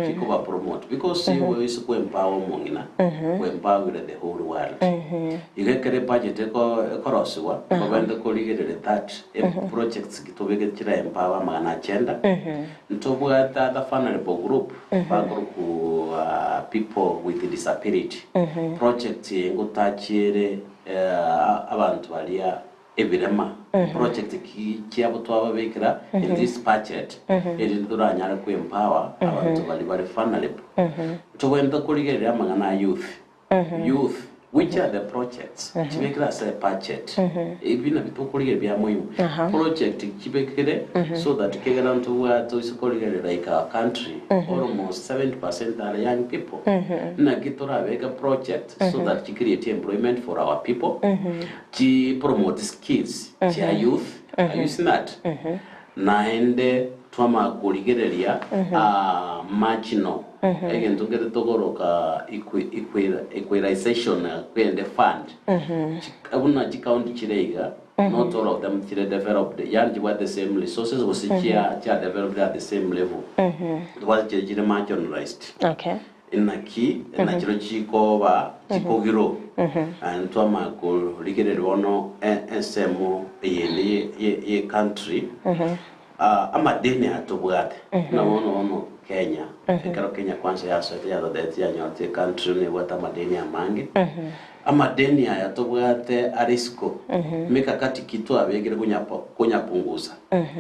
chikoba promote because iwe isi kwempower omong'ina, kwempowere the whole world. Iga ekere budget ekorosiwa babwende korigereria that projects gitobeke chira empower amagana gender. Ntobwate other vulnerable group bakoruku people with disability project ngotachiere abantu baria ebirema project ki chiabo twababekera in this budget eri turanyara ku-empower abantu bari bari vulnerable. Tobwente kurigereria amang'ana a youth, which are the projects chibekere ase budget ebi nabio tokorigereria bya muhimu project chibekere so that kegera ntobwate ase korigereria like our country almost 70% are young people. Naki torabeka project so that chi create employment for our people, chi promote skills chia youth? Are you seeing that? Naende twama kurigereria marginal egento kere tokoroka equalization kwende fund buna chikaunti chireiga, not all of them chire developed, yani chibwate the same resources gose chia developed at the same level, tubwate chire chire marginalized. Inaki nakiro chikoba chikogiro and twama kurigereria bono ensemo eyende ye country, amadeni atobwate na bono bono Kenya Ekero Kenya Kwanza yasoete yatotebetie yanyorete ecountry buna ebwate amadeni amange, amadeni aya tobwate are isiko, mikakati ki twabekire konyapo konyapungusa?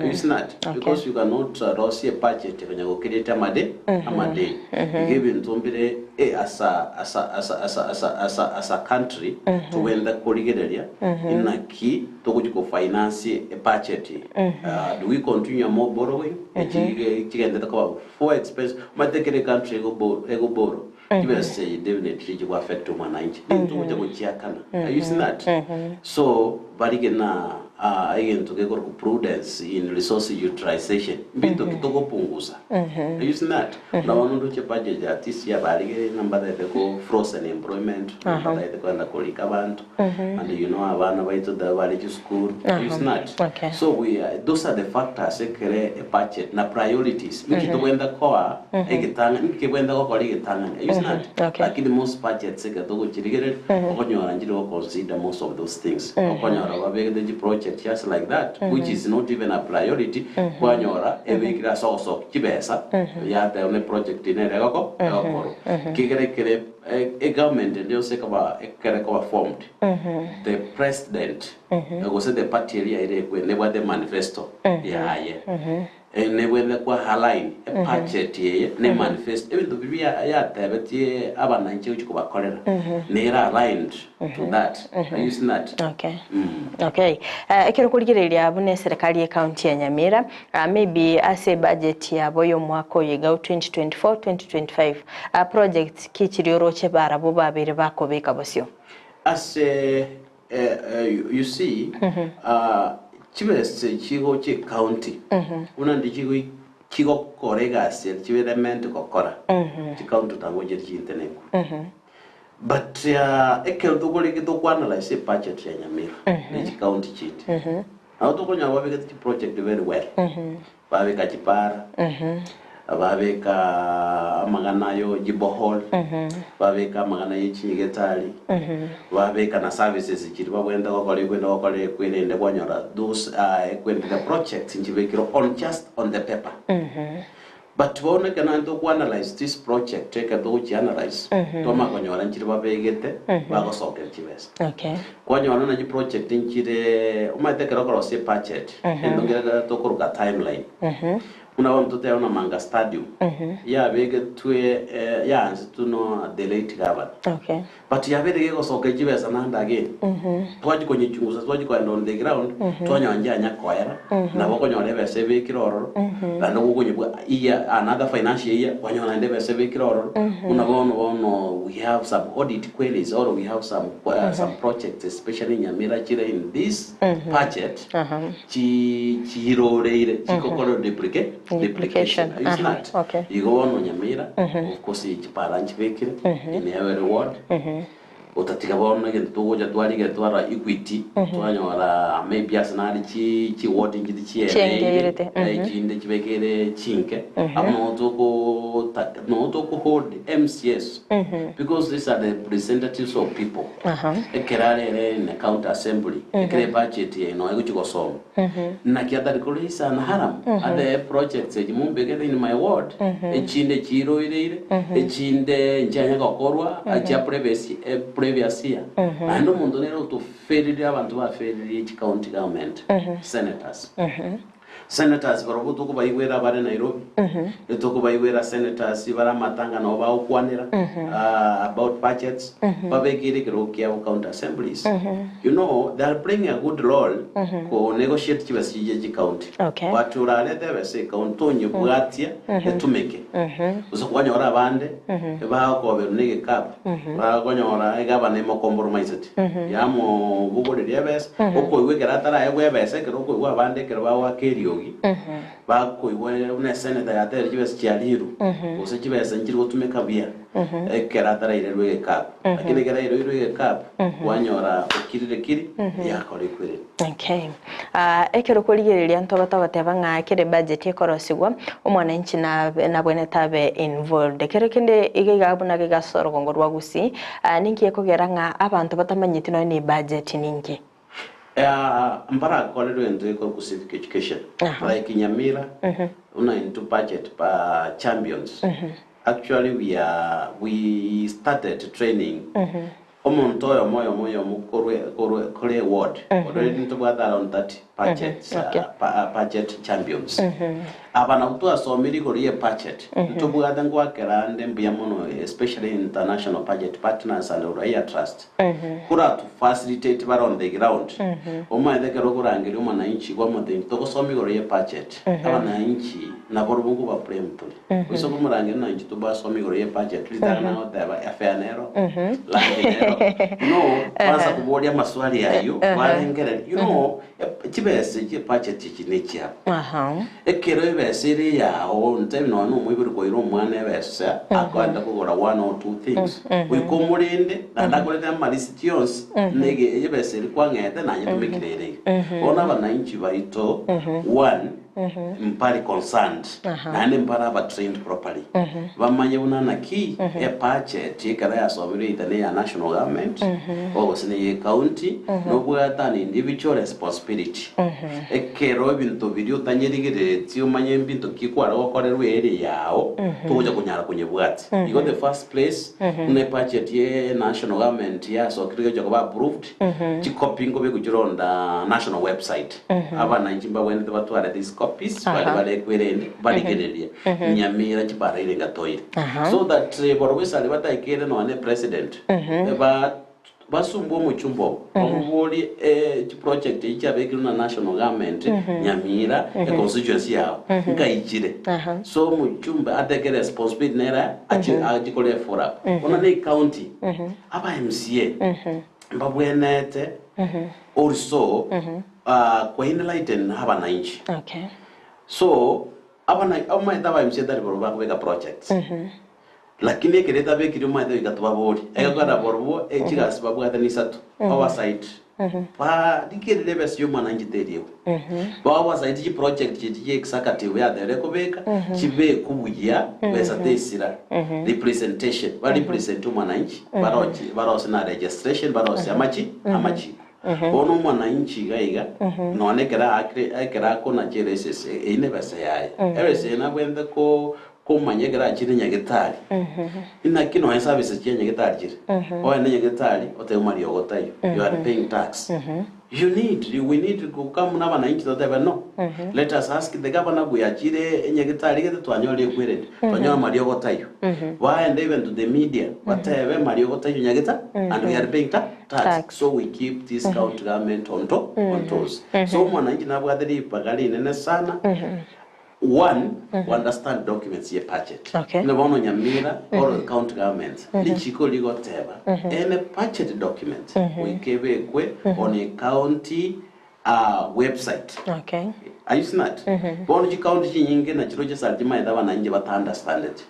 You see that? Because you cannot rosie ebudget konya go create amade amadeni. Iga ebinto mbire eh as a as a as a as a as a as a as a country tobwenerete korigereria inaki togochia ko finance ebudget eye. Do we continue more borrowing? Echi chigenderete koba for expense omanyete ekero ecountry ego ego borrow chibesa echi definitely chigo affect omwananchi ninto ogocha gochiakana are you seeing that so barige na egento gekorokwa prudence in resource utilization mbinto ki togopungusa are you seeing that buna bono ndoche budget ya this year barigere ng'a mbatagete ko frozen employment mbatagete kogenda korika abanto and you know abana baito tari bare chisukuru are you seeing that Okay. so we are, those are the factors ekere ebudget na priorities nki togwenda koa egetang'ani nki kegwenda gokora egetang'ani are you seeing that Okay. lakini most budgets ekero togochirigereria okonyora nchiri go consider most of those things okonyora babegete chiproject just like that which is not even a priority kwanyora ebekire ase ogosokia chibesa yateba ne project nere egoko egokorwa kegere kere egovernment ende yonsi ekoba ekere ekoba formed the president gose the party eria ere ekwe nebwate manifesto yaye nebwate kwa align ebudget eye ne manifesto ebinto biria yatebetie abananchi gochia kobakorera nere aligned to that. Are you seeing that? Okay. Okay. Ekero korigereria buna eserekari ye county ya Nyamira maybe ase ebudget yabo ya omwaka oyo iga 2024 2025 projects ki chiria oroche barabwo babere bakobeka bosio? Ase you see chibese chigocha ecounty buna ndi chigo chigokora egasi eri chibere meant gokora chicounty otangochire chintenenku but ekero tokorenge tokoanalyse ebudget ya Nyamira ne chicounty chinde nabo tokonyora babegete chiproject very well babeka chipara babeka amang'ana ayo chiborehole babeka amang'ana ye chinyegetari babeka na services chiri babwenerete gokora ekwende gokora ekwerende kwanyora those ekwende the projects nchibekire on just on the paper but bono ekero naende tokoanalyze this project ekero togochianalyze twamanya konyora nchire babegete bagosokera chibesa kwanyora na chiproject nchire omanyete ekero okorosia ebudget egento nkere tokoroka timeline buna bono totebe buna Manga Stadium yabegetwe yaansetwe no the late governor but yabeire gegosoka chibesa naende again twachia konyichungusa twachia kogenda on the ground twanyora nchianya koera nabo okonyora ebesa ebekire ororo naende gokonyebwa year another financial year kwanyora naende ebesa ebekire ororo buna bono bono we have some audit queries or we have some some projects especially Nyamira chire in this budget chi chiroreire chigokora duplicate duplication Duplication. Are you seeing that? Igo bono Nyamira of course chipara nchibekire in every ward otatiga bono egento togocha twarigia twara equity twanyora maybe ase nare chi chiward nchiri chiereire Chiengeirete, chinde chibekere chinke abo no toko no toko hold MCAs because these are the representatives of people ekero arere in the county assembly ekere budget eno egochi gosoma naki atari koreisa na haram ade projects echi mumbekere in my ward echinde chiroireire echinde nchianya gokorwa achia previous previous year naende omonto nere otoferire abanto baferirie chi county government senators senators barobwo tokobaigwera bare Nairobi etokobaigwera senators bare amatanga nabo bagokwanera about budgets babekire ekero kiabo county assemblies you know they are playing a good role ko negotiate chibesa chiche chi county but orarete ebesa ecounty tonyebwatia etumeke gose kwanyora abande bagokoberwa na egekabu bakonyora egavana emocompromiseti yamobogoreria ebesa okoigwa ekero ataraegwa ebesa ekero okoigwa abande ekero bagoaka eriogi bakoigwa buna esenator yatere chibesa chiarirwe gose chibesa nchiri gotumeka buya ekero atarairerwa egekabu lakini ekero airoirwe egekabu kwanyora okirire kiri yakora ekwereri. Okay. Ekero korigereria ntoba togoteba ng'a kere budget ekorosigwa omwananchi nabwenerete abe involved. Kero kende iga iga buna gegasa orogongo rwa Gusii ninki ekogera ng'a abanto batamanyeti nonya ne budget ninki? Mbarakorerwe ento ekorokwa civic education like Nyamira buna intwe budget ba champions actually we are we started training omonto oyomo oyomo oyomo korwe korwe kore eward already ntobwate around 30 budgets budget champions aba nabwo twasomire igoro ye budget ntobwate ngoakera ande mbuya mono especially international budget partners and Uraia Trust Koratu facilitate bare on the ground. Omanyete ekero okorangeria omwananchi kwamotebia togosoma igoro ye budget, abananchi nabarobwo nkoba blame tore. Gose okomorangeria omwananchi tobasome igoro ye budget ritang'ani agoteba efare nero, lunch nero. You know, kwanza koboria amaswali ayio, kwarengereria, you know, Chibesa chie budget echi nechiabo. Ekero ebesa ere eyao, ntebi nonya na omoibori koira omwana ebesa akoenda kogora one or two things, goika omorende naende akorete amarisiti yonsi nege ebesa eria kwang'ete nanyetumekire ere iga. Bono abananchi baito one mbari concerned naende mbare aba trained properly bamanye buna naki ebudget ekero yasomirwe either ne ya national government or gose ne ye county nobwate an individual responsibility ekero ebinto biria otanyerigereretie omanye mbinto ki kware gokorerwa area yao togocha konyara konyebwatia. Igo the first place buna ebudget ye national government yasokire gocha koba approved chicopy nkobekwa chire on the national website. Abananchi mbagwenerete batware these copies baria barekwerende barigererie nyamira chibara ire ngatoire so that barobwo esare bataikere nonya ne president ba basumbwe omochumba obo bamoborie chiproject echi chiabekirwe na national government nyamira econstituency yao nkaichire so omochumbe atake responsibility nere achi achikore follow up bono ne ecounty aba MCA mbabwenerete also koenlighten abananchi. Okay. So abana omanyete aba MCA tari barobwo bakobeka projects. Lakini ekero etabekire omanyete goika tobaborie. Egekogera barobwo chigasi babwate ni isato, oversight, barigerere ebesa ya omwananchi teriegwa. Ba oversight chiproject chiria chia executive yatebire ekobeka, chibekwe buya besa tesira. Representation, ba represent omwananchi, baroche barose na registration, barose amachi amachiko. Bono omwananchi iga iga, nonya ekero aakire ekero akonacha eresesi, eyio nebesa yaye. Ebesa eye nabwenerete ko komanya ekero achire nyagetari, inaki nonya services chia nyagetari chire. Ogende nyagetari, otebe mariogo taiyo, you are paying tax. You need, we need to come na abananchi totebe no, let us ask the governor bweyachire enyagetari gete twanyorire ekwerende, twanyora mariogo taiyo. Baende even to the media, batebe mariogo taiyo nyageta, and we are paying ta tax. Tax. So we keep this county government on to on toes. So omwananchi nabwate ribaga rinene sana one understand documents ye budget. Okay. Ne bono Nyamira or county governments richiko rigoteba any budget document goika ebekwe on a county website. Okay. Are you seeing that? Bono chicounty chinyinge nachiro chisari chimaete abananchi bata understand it.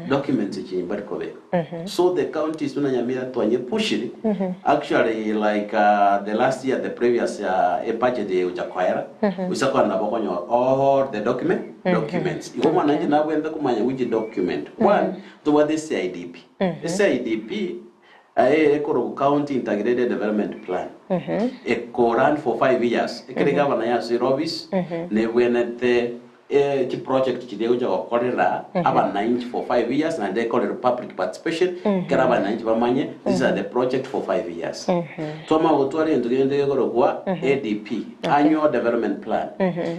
Documents echi mbari kobeka. So the counties buna Nyamira twanyepushiri actually like the last year the previous a budget egocha koera goisa kora nabo okonyora all the document documents. Igo omwananchi nabwenerete komanya which document. One, tobwate CIDP. CIDP aye ekorokwa County Integrated Development Plan. Eko run for 5 years. Ekere gavana yasoire office nebwenerete chiproject chiria egocha gokorera abananchi for 5 years naende ekorere public participation ekero abananchi bamanye these are the project for 5 years. Twamanya gotwara egento kende gekorokwa ADP, Annual Development Plan,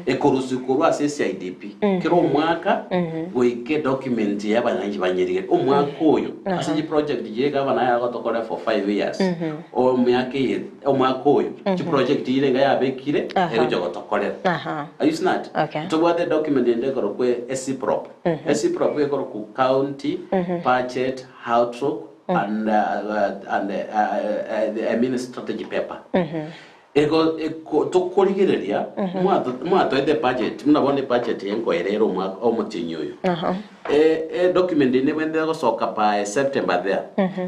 ekorusiwa korwa ase CIDP kera omwaka goika edocument ya abananchi banyerigere omwaka oyo ase chiproject chiria gavana yagotokorera for 5 years omiaka eye omwaka oyo chiproject chiria enga yabekire egocha gotokorera. Are you seeing that? Okay. Tobwate document ende ekorokwa ECPROP. ECPROP ekorokwa County Budget Outlook and and I mean strategy paper. Ego eko tokorigereria mwatoete budget buna bono ebudget enkoera ere omwaka omotienyi oyo. E document eye nebwenerete gosoka by September there,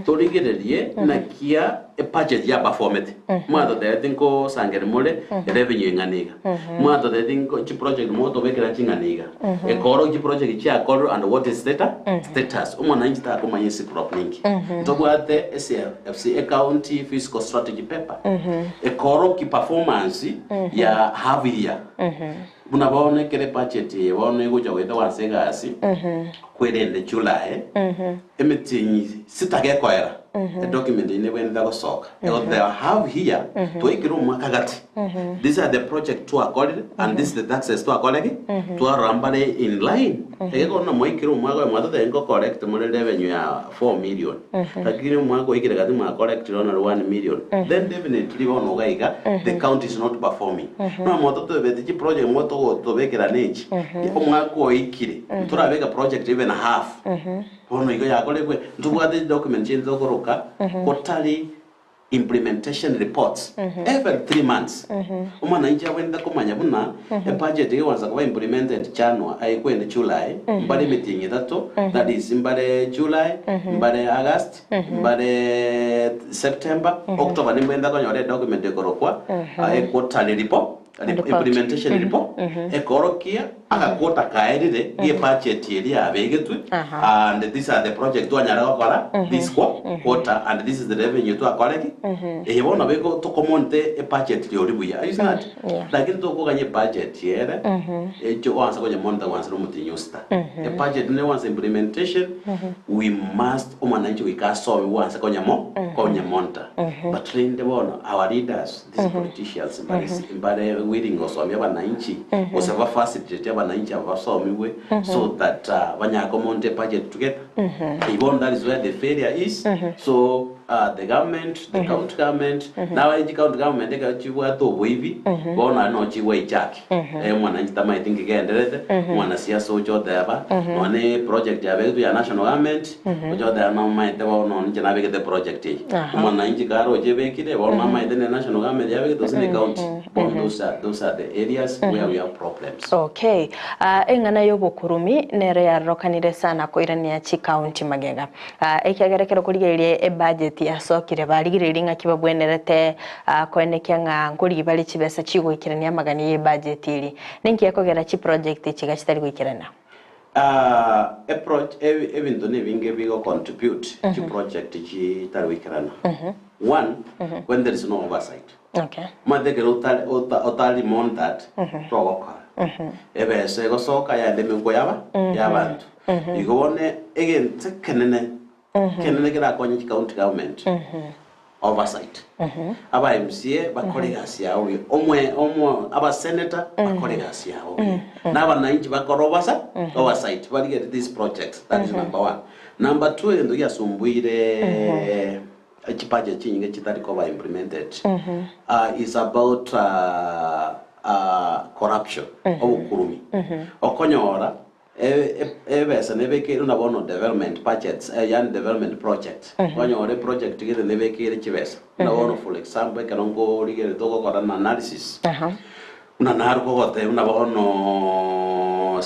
torigererie nakia ebudget ya performete. Mwatotebetie nkosangereria more revenue eng'ana iga, mwatotebetie nko chiproject motobekera ching'ana iga, ekorokia chiproject chiakorire and what is stata status. Omwananchi takomanya esicrop ninki. Ntobwate SFC, ecounty fiscal strategy paper, ekorokia performance ya half year. Buna bono ekero ebudget eye bono egocha goetwa ase egasi, kwerende July, emetienyi sita gekoera, edocument eye nebwenerete gosoka. Ego they have here, twaikire omwaka gati. These are the project twakorire and this is the taxes twakore ki? Twarora mbare in line. Egekogera buna mwaikire omwaka oyo mwatotebia nko collect more revenue ya 4 million, lakini omwaka oikire gati mwa collect only 1 million, then definitely bono iga iga the county is not performing. Nonya mwatotebeti chiproject motogotobekera nechi, omwaka oikire ntorabeka project even half, bono igo yakorekwe. Ntobwate chidocument chinde tokoroka quarterly implementation reports every 3 months. Omwananchi abwenerete komanya buna ebudget egwansa koba implemented January aye kwende July, mbare emetienyi etato, that is mbare July, mbare August, mbare September, October, nimbwenerete konyora edocument ekorokwa quarterly report, Report. Implementation report ekorokia agaquarter kaerire gie budget eria yabegetwe and these are the project twanyara gokora this quarter and this is the revenue twakoreki. Eye bono beko tokomonte ebudget riori buya, is not? Yeah. Lakini tokoganya ebudget ere echo oansa konyemonta gwansera omotinyi osita ebudget ne once implementation, we must omwananchi goika asome bwanse konyamo konyemonta. But rende bono our leaders, these politicians, mbare mbare willing gosomia abananchi gose bafacilitate abananchi abo basomiwe so that banyaka komonta ebudget together. Ibon that is where the failure is. So the government, the county government, now echi county government ekachibwate oboibi bono ari nochigwa ichaki. Mwananchi tamaeti nkigenderete mwanasiasa ochoteba nonye project yabegetwe ya national government ochoteba nomaete bono ninche nabegete project eye. Omwananchi karoche ebekire bono namaete ne national government yabegete gose ne county. Bono those are the areas where we have problems. Okay, eng'ana y'obokurumi nero yarokanire sana koirania chikaunti magega, ekiagera ekero korigereria ebudget yasokire barigereria ng'aki babwenerete, koenekia ng'a nkorigi bare chibesa chigoikerania amagani ya ebudget eri ninki ekogera chiproject chiga chitari goikerana. Ebinto nebinge bigo contribute chiproject chitari goikerana. One, when there is no oversight. Matekere otari monitored, togokora ebesa egosoka yaende emeuko yaba yabantu. Igo bone egento kenene kenene kerakonya county government, oversight. Aba MCA bakore egasi yabo buya, omwe omwe abasenator bakore egasi yabo buya, na abananchi bakore oversight barigere these projects. That is number one. Number two, egento giasumbuire chibudget chinyinge chitari koba implemented is about corruption, obukurumi. Okonyora ebesa nebekire na bono development budgets, yani development projects, okonyora project gete nebekire chibesa na bono, for example, ekero nkorigere togokora na analysis una narukogote una bono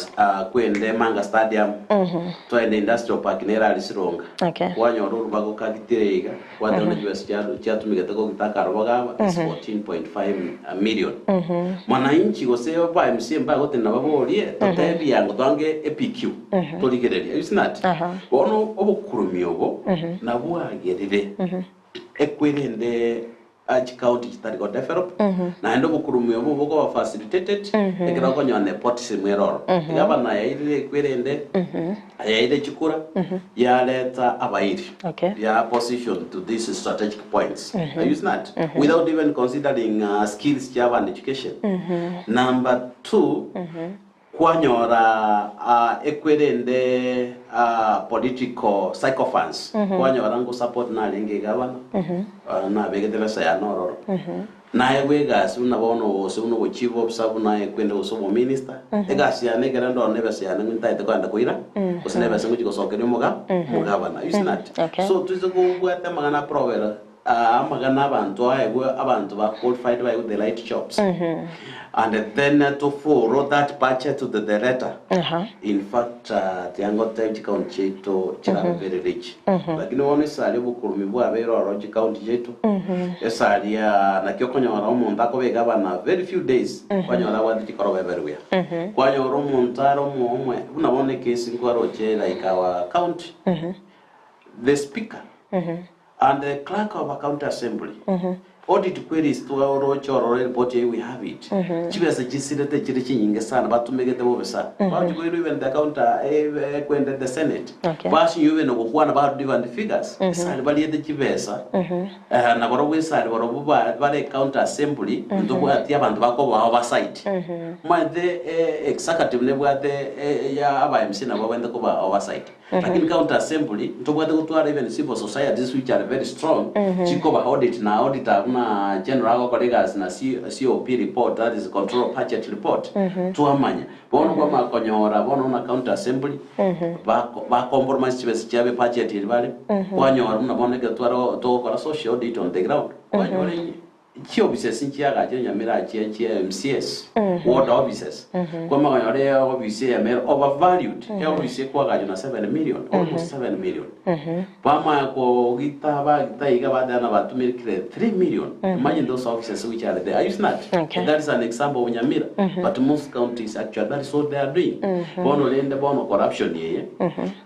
kwende Manga Stadium, twende industrial park nerari Sironga, kwanyora orubago kagitire iga kwatona chibesa chiatumigete kogitaka arobaga aba is 14.5 million. Mwananchi gose ba MCA mbagotena baborie totebia ngo twange EPQ torigereria, is not? Bono obokurumi obo nabwagerire ekwerende achi county chitari go develop, naende obokurumi obo bokoba facilitated ekero okonyora nepotism eroro. Egabana yairire ekwerende yaire chikura yareta abairi ya position to these strategic points, is not? Without even considering skills chiabo and education. Number two, kwanyora ekwerende political sycophants, kwanyora ngo support narenge gavana, nabegete besa ya nororo naye gwegasi buna bono gose buna obochief officer buna ekwende gose obominister egasi yane ekere ndona ebesa yane ntaete kwenda koira gose nebesa ngochi gosokeria omoga omogavana, is not? Okay. So tuise kobwate amang'ana aprowera. Amagana abanto aegwe abanto ba qualified baegwe the right jobs and then to follow that budget to the letter. In fact, tiga ngotebie chikaunti chiaito chirabe very rich. Lakini bono esari obokurumi bwabeire ororo chikaunti chiaito, esari naki okonyora omonto akoba egavana very few days, kwanyora abwate chikoroba everywhere. Kwanyora omonto are omo omwe buna bono ekesi nkwaroche like our county, the speaker And the clerk of a county assembly, audit queries twaroche ororo report eye we have it. Chibesa chisirete chire chinyinge sana batumegete bobe sana. Bagochi koirwa even the county ekwende the senate. Basinywa even gokwana ba different figures. Esari bariete chibesa na barobwo esari barobwo bare county assembly ntobwati abanto bakoba oversight. Omanyete executive nebwate ya aba MC nabo babwenerete koba oversight. Lakini county assembly ntobwate gotwara even civil societies which are very strong chikoba audit na auditor buna general agokora egasi na COP report that is control of budget report twamanya. Bono kwamanya konyora bono buna county assembly bako ba compromise chibesa chiabo ebudget eria bare kwanyora buna bono ekero tware togokora social audit on the ground kwanyora Chioffices nchiagachire Nyamira chia chia MCAs, ward offices. Kwamanya konyora eoffice eyemo ere overvalued, eoffice ekwagachwa na 7 million, almost 7 million. Bamanya kogita bagita iga bateba na batumekire 3 million. Imagine those offices which are there. Are you seeing that? Okay. That is an example of Nyamira. But most counties actually that is what they are doing. Bono rende bono corruption eye,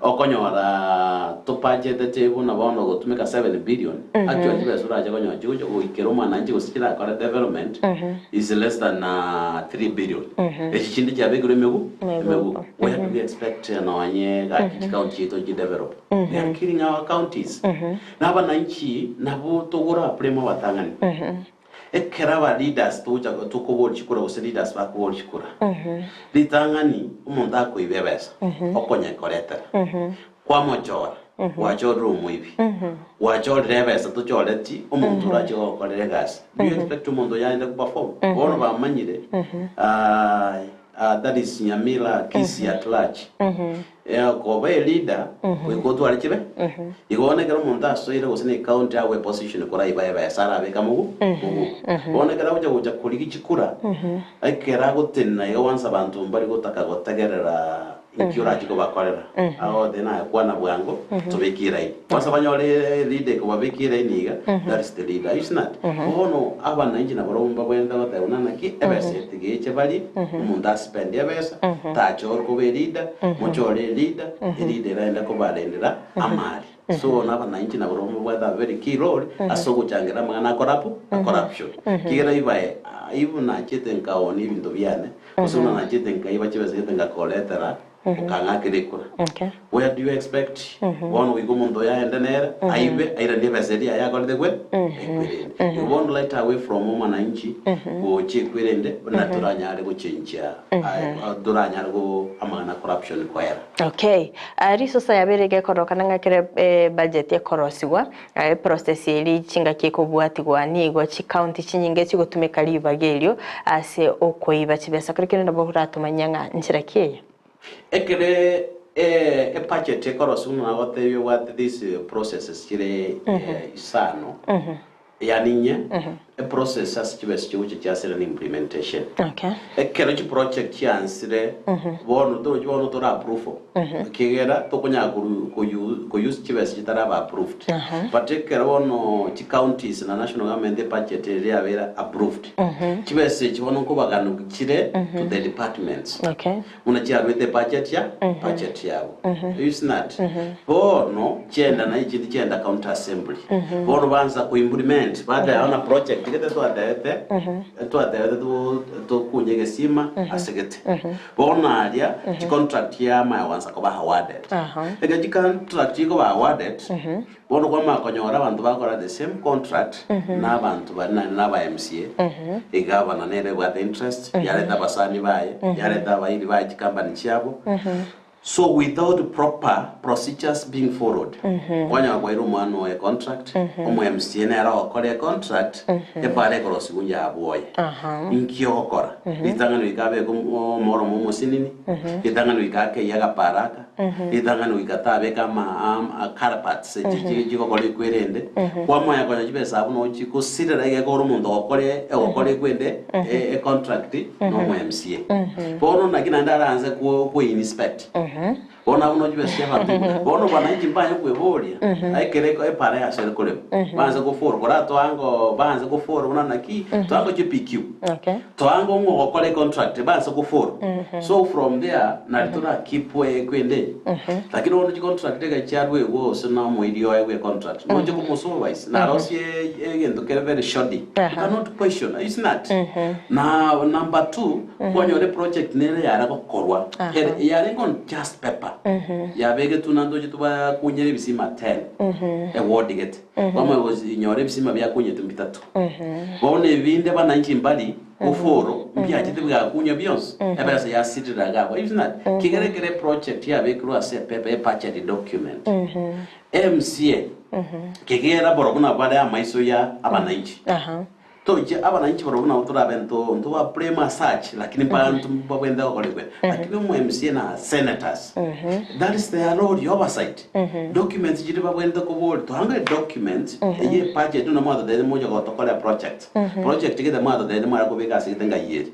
okonyora tobudgetete buna bono gotumeka 7 billion, Actually chibesa orache konyora chigocha goikera omwananchi gose chirakore development is less than 3 billion. Echi chinde chiabekirwe emegu emegu. Where do we expect nonye gaki chikaunti chiaito chi develop? We are killing our counties. Na abananchi nabo togora blame abatang'ani. Ekero aba leaders togocha tokoboria chikura gose leaders bakoboria chikura, ritang'ani omonto akoiba ebesa okonyekoretera, kwamochora, gwachorire omoibi, gwachorire ebesa tochoreti omonto orache gokorera egasi. Do you expect omonto oyo aende goperform? Bono bamanyire that is Nyamira, Kisii at large. Koba eleader goika otware chibe. Igo bono ekero omonto asoire gose ne ecounty agwo eposition koraiba ebesa arabeke mogu moguko. Bono ekero agocha gocha korigia chikura, ekero agotenena iga once abanto mbari gotaka gotegerera inki orache kobakorera, agote naye kwana bwango tobeke eraini. Once banyore eleader ekobabeka eraini iga, that is the leader. You see that? Bono abananchi nabarobwo mbabwenerete goteba buna naki ebesa eye tiga eche barie, omonto aspend ebesa, tachore koba eleader, mochore eleader, eleader eraende kobarendera amari. So bono abananchi nabarobwo mbabwate a very key role ase ogochangera amang'ana a corrup a corruption. Ekiagera ibae if nachete nkaonia ebinto biane, gose buna nachete nkaiba chibesa gete ngakoretera, okang'akera ekura. Okay. Where do you expect bono goika omonto oyo aende nere aibe airanie ebesa eria yaye akorete gwe ekwerende. Igo bono right away from omwananchi gocha ekwerende buna toranyare gochenchia toranyare go amang'ana corruption koera. Okay. Risosa yabeire gekorokana ng'a ekero ebudget ekorosigwa, eprocess eria chingaki ekobwatigwa nigo chicounty chinyinge chigotumeka ribaga erio ase okoiba chibesa. Kero kende nabo oratomanyia ng'a nchera ki eye? Ekere ebudget ekorosigwa buna nagotebia obwate these processes chire isano, yaani inye, eprocess ase chibesa chigocha chiasire ne implementation. Okay. Ekero chiproject chiansire, bono torochi bono tora approve, ekiagera tokonyara koru koyu kouse chibesa chitaraba approved. But ekero bono chicounties na national government ebudget eria yabeire approved, chibesa echi bono nkobaganu chire to the departments. Okay. Buna chiaruete ebudget ya budget yabo. You see that? Bono chienda naye chinde chienda county assembly. Bono bansa ko implement bateba buna project gete twatebete twatebete to tokunye egesima ase gete. Bono aria chicontract chiamanya goansa koba awarded. Ekero chicontract chikoba awarded, bono kwamanya konyora abanto bakora the same contract na abanto baria naende na aba MCA, egavana nere ebwate interest, yareta abasani baye, yareta abairi baye chicompany chiabo. So without proper procedures being followed, kwanyora kwaire omwana oye contract, omo MCA nere ogokora econtract, epara ekorosigwa onye abwoye. Inki ogokora? Ritang'ani goika abeke omoromo omosinini, ritang'ani goika akeyie agapara aka, ritang'ani goika tabeka ama carparts chigokora ekwerende, kwamonya konya chibesa abwo noo chigosirera egekora omonto ogokora egokora ekwende econtract na omo MCA. Bono naki naende aranse kwe inspect. Bono abwo nochi besa chi'abanto igoro. Bono wananchi mbaye kweboria, ekere epara yase ere korema. Baanse gofora, koratoango baanse gofora buna naki, toango chi PQ. Okay. Toango ng'o ogokora econtract, baanse gofora. So from there, nari tora keep ekwende. Lakini bono chicontract ekero chiaruegwa gose na omoiri oye bwe contract, noche komosupervise, narosie egento kere very shoddy. You cannot question, is not? Na number two, Kwanyora eproject nere yare gokorwa ere yarenge on just paper yabegetwe na ntoche tobakunyere ebisima 10 eward gete kwamanya gosinyora ebisima biakunyetwe mbitato bono ebinde bananchi mbari goforo mbiachete bigakunywa bionsi ebesa yasirire iga abwo isn't that kegere ekere eproject yabekirwe ase epaper ebudget document MCA kegera borobwo nabare amaiso ya abananchi. Tochia abananchi barobwo nabo torabe nto ntoba blame as such lakini mbanto mbabwenerete gokorigwe lakini omo MCA na senators that is their role ya oversight documents chiria babwenerete koboria toange documents eye ebudget buna mwatotebetie moche gotokorera project project gete mwatotebetie mware kobeka ase gete ngai ere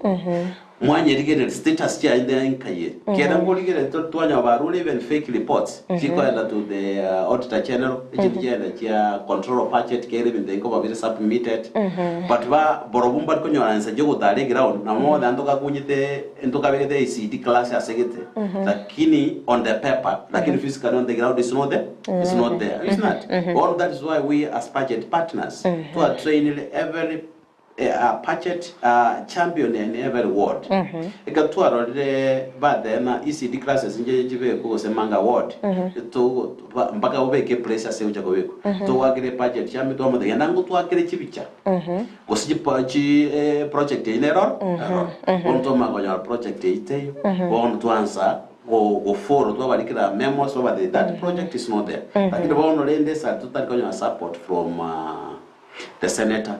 mwanyerigereria status chiaye nde nkai ere kere nkorigereria to twanyora barure even fake reports chikoenda to the auditor general echinde chiaenda chia control of budget kere ebinto ebi nkoba bire submitted but ba borobwo mbari konyora ensa chiogotara eground nabo mogoteeba ntokakunyete ntokabegete ECD class ase gete lakini on the paper lakini physically on the ground is not there is not there is not bono that is why we as budget partners twa trainire every A budget champion in every ward. Ekero twarorire bateema ECD classes inche chibekwe gose Manga ward, to mpaka obeke epressure ase egocha kobekwa. Togwakera ebudget champion twamotebia genda ngotwakere chibicha gose chipa chi project eyio neroro eroro. Bono twamanya konyora project eyio teiyo, bono twaansa go gofollow twabarikera memos twabatebia that project is not there. Lakini bono rende esa totari konyora support from The senator,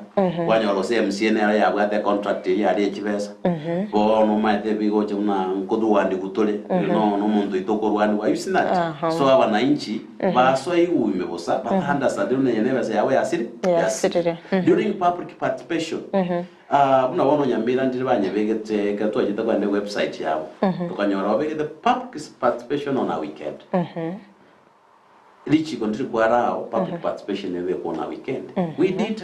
kwanyora gose MCA nere yabwate econtract eyio yaria echibesa, bono omanyete ebigocha buna nkotuwandigwa tore, no nomonto oito okorwaniwa, you see that? So abananchi basoa igwe bosa, bata understand buna eye nebesa yabo yasire Yasirire. During public participation, buna bono Nyamira ndire banyebegete ekero twachete kogenda ewebsite yabo, tokanyora babegete public participation on a weekend. Richiko ndiri kwarao public participation ebekwe on a weekend. We did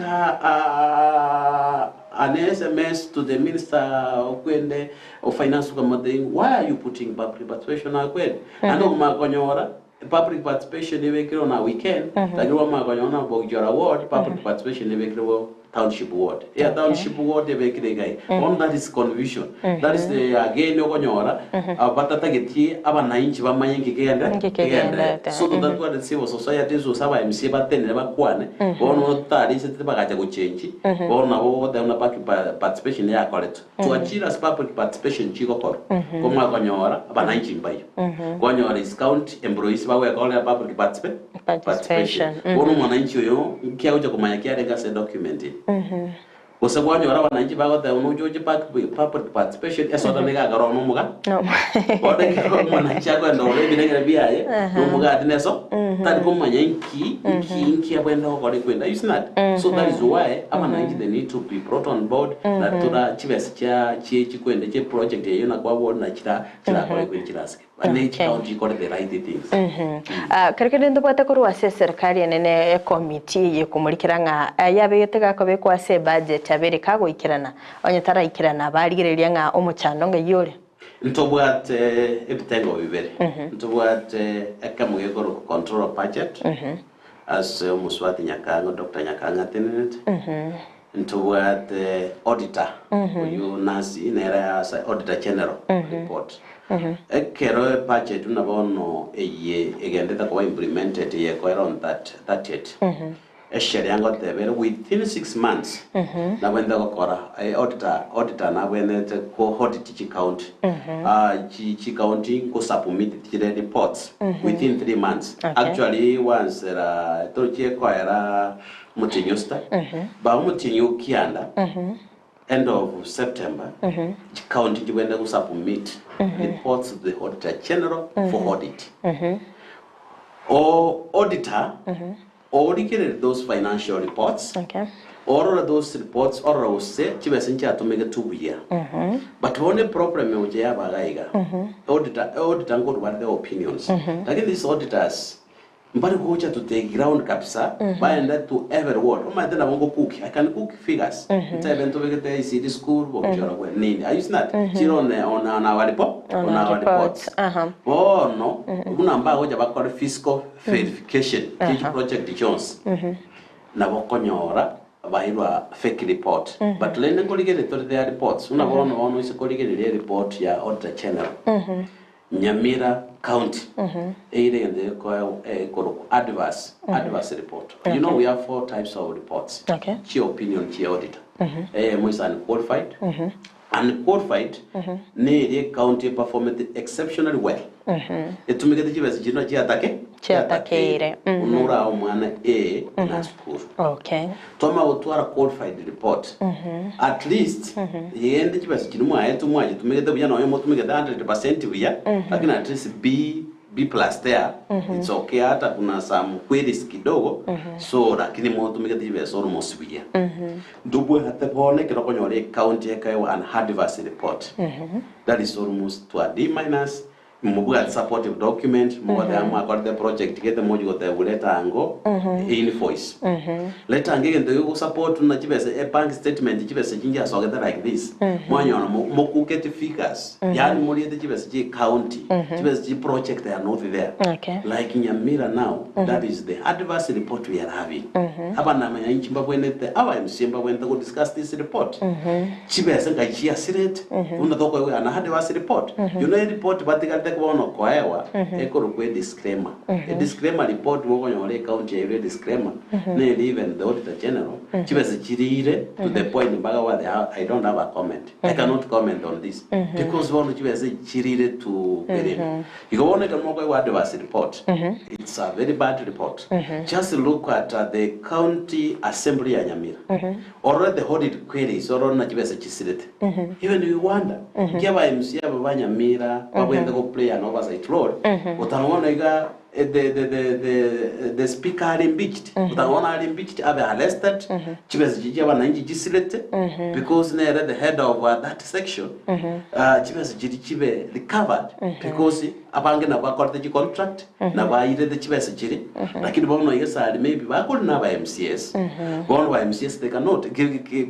an sms to the minister okwende of finance tukamotebia why are you putting public participation on a weekend? Naende okomanya konyora public participation ebekire on a weekend lakini wamanya konyora na Bogichora ward public participation ebekire bo township ward. Eya township ward ebekire iga iga. Bono that is confusion. That is the again okonyora abatatagetie abananchi bamanye nki kegende Nki kegenderete. So totatware civil society gose aba MCA batenene bakwane, bono totarisete bagacha gochengi, bono nabo ogoteba buna public participation yakoretwe. Twachire ase public participation chigokorwa, komwakonyora abananchi mbayo. Kwanyora is county employees bagwekorera public participation. Bono omwananchi oyo nki agocha komanya kiarenge ase edocument eye? Gose kwanyora abananchi bagoteba buna oche oche public participation esoda nigo akarora nomoga bono ekero omwananchi akoenda korora ebirengere biaye nomogati neso tari komanya inki inki inki abwenerete gokora ekwenda you see that? So that is why abananchi they need to be brought on board na tora chibesa chia chie chikwenda chie project eyio nakwabori na chira chirakore ekwenda chirasike. Ne chikaunti chikore the right things. Kero kende ntobwate korwa ase eserikari enene ekomiti eye ekomorikera ng'a yabegete gakobekwa ase ebudget abere kagoikerana, onye taraikerana barigereria ng'a omochando ng'ai ore. Ntobwate ebitengo bibere, ntobwate ekemo gekorokwa control of budget ase omosubati Nyakang'o, Doctor Nyakang'o atenenete, Ntobwate auditor oyio Nancy nere ase auditor general report. Ekero ebudget buna bono eye egendete koba implemented yekoera on that 30th. Esheria ngoteba ere within 6 months nabwenerete gokora auditor. Auditor nabwenerete ko audit chicounty, chicounty ngosubmit chire reports within 3 months. Actually, wansera tochie koera mutinyu sta ba mutinyu kianda end of September, chicounty chibwenerete gosubmit reports to the Auditor General for audit. O auditor origerere those financial reports, orore those reports, orore gose chibesa nchiatumegete buya. But one problem oche yabagaiga, auditor nkorwa the opinions, lakini these auditors mbari gocha to the ground kabisa, baenda to every ward. Omaete nabo ngokuki, I can cook figures, ntebe ntobegete ICD school bokiora gwe nini. Are you see that chiro on our report, On on our our reports. reports. Bono buna mbagocha bakore fiscal verification chichi project chonsi, nabo konyora bairwa fake report. But lende nkorigereria tore their reports una bono bono ise korigereria report ya Auditor General, Nyamira County eire gende korokwa adverse report. You know we have four types of reports. Chi opinion chi auditor, moisa unqualified. Unqualified ni eri county performed exceptionally well, etumigete chibesa chino chiatake Chiatakeire. Unura omwana a na school. Twama gutwara qualified report, at least yende chibesa chino mwaetu mwachitumigete buya, noyo motumigete 100% buya, lakini at least B, B plus there, it's okay. Hata kuna some queries kidogo, so lakini motumigete chibesa almost buya. Ndubwe hate bone kero konyora county ekaewa an adverse report, that is almost to a D minus. Mubwate supportive document, mubwate amwakorete project gete moji gote ango invoice, leta ange gento gĩgũ support na chibesa, a bank statement, chibesa chingi asogete like this. Mwanyona mokukete figures, yani muriete chibesa chi county, chibesa chi project are not there. Like Nyamira now, that is the adverse report we are having. Abana manyanchi mbabwenete, aba MC mbabwenete go discuss this report. Chibesa ngachiasirete una thoko ana adverse report. You know, a report batigarite kubono koewa ekorokwa disclaimer, a disclaimer report. Mokonyora county yaire disclaimer, ne even the Auditor General chibesa chirire to the point mpaka wa I don't have a comment, I cannot comment on this, because bono chibesa chirire to mm ikoboneka moko wa adverse report. It's a very bad report. Just look at the county assembly ya Nyamira, already the audit queries orona chibesa chisirete. Even you wonder kiaba MC aba ba Nyamira babwende go play an oversight role. Utaona iga the speaker ari impeached, utaona ari impeached, abe arrested, chibesa chichi abananchi chisirete, because nere the head of that section. Chibesa chiri chibe recovered, because abange nabo bakorete chi contract na bairete chibesa chiri. Lakini bono igesari maybe bakori na ba MCS, bono ba MCS they cannot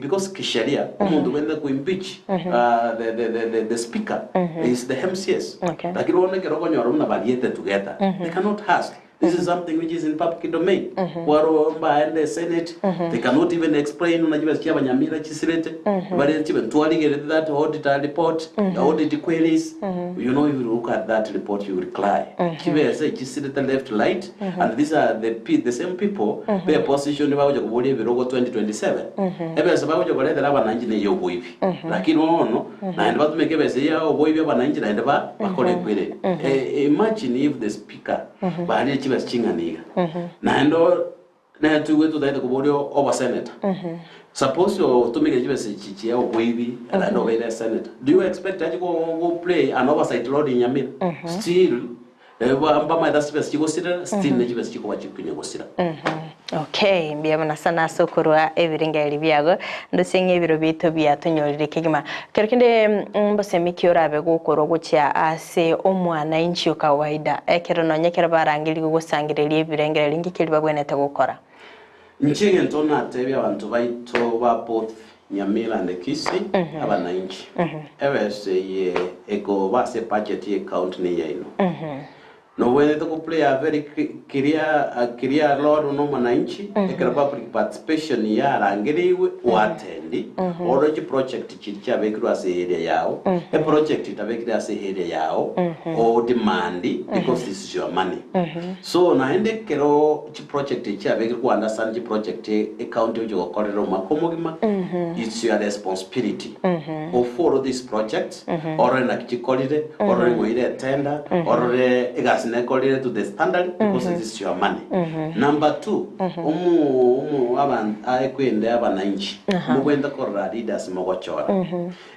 because kisheria omundu wende ku impeach the speaker is the MCS. Lakini bono kero konyora muna bariete together, they cannot ask. This is something which is in public domain. Waro mbaende Senate, they cannot even explain unajua chia banyamira chisirete. Bari chibe ntwaligere that auditor report, the audit queries. If you look at that report, you will cry. Chibe say chisirete left, right, and these are the same people be position bakuja kubulia ebirogo 2027. Ebesa bakuja kuletera abananchi ne yoboibi. Lakini ono naende batumeke ebesa ya oboibi abananchi naende ba bakore kwere. Imagine if the speaker bari chibesa ching'aniga naende netuwe tutaite kuboria oba senator. Suppose utumike chibesa chichia oboibi and obeire senator, do you expect achi go play an oversight role in Nyamira? Still mbamaitha chibesa chigosira, still ne chibesa chikoba chikunya gosira. Okay, mbiamuna sana ase ebiringeri biago ndoseng'e ebiro bitu biatonyorire kegima kero kende mbosemi orabe gukorwo guchia ase omwananchi o kawaida ekero nonye kero barangeri gosangereria ebirengereri ngikeri babwenete gukora. Nchigento natebia abantu baito ba both Nyamira and Kisii, abananchi, ebese ye eko base budget ye county ni yaino. Nobwenerete go play a very clear a clear role buna omwananchi ekero public participation yarangereigwe o attend orore chiproject chiria chiabekirwe ase area yao, eproject etabekire ase area yao o demand because this is your money. So naende ekero chiproject echi chiabekirwe ko understand chiproject ecounty egochia gokorera omwaka omogima it's your responsibility o follow these projects Orore naki chikorire, orore ng'o ire etender, orore egasi nekorire to the standard because this is your money. Number two, omo omo aban ekwende abananchi, mobwenerete korora leaders mogochora.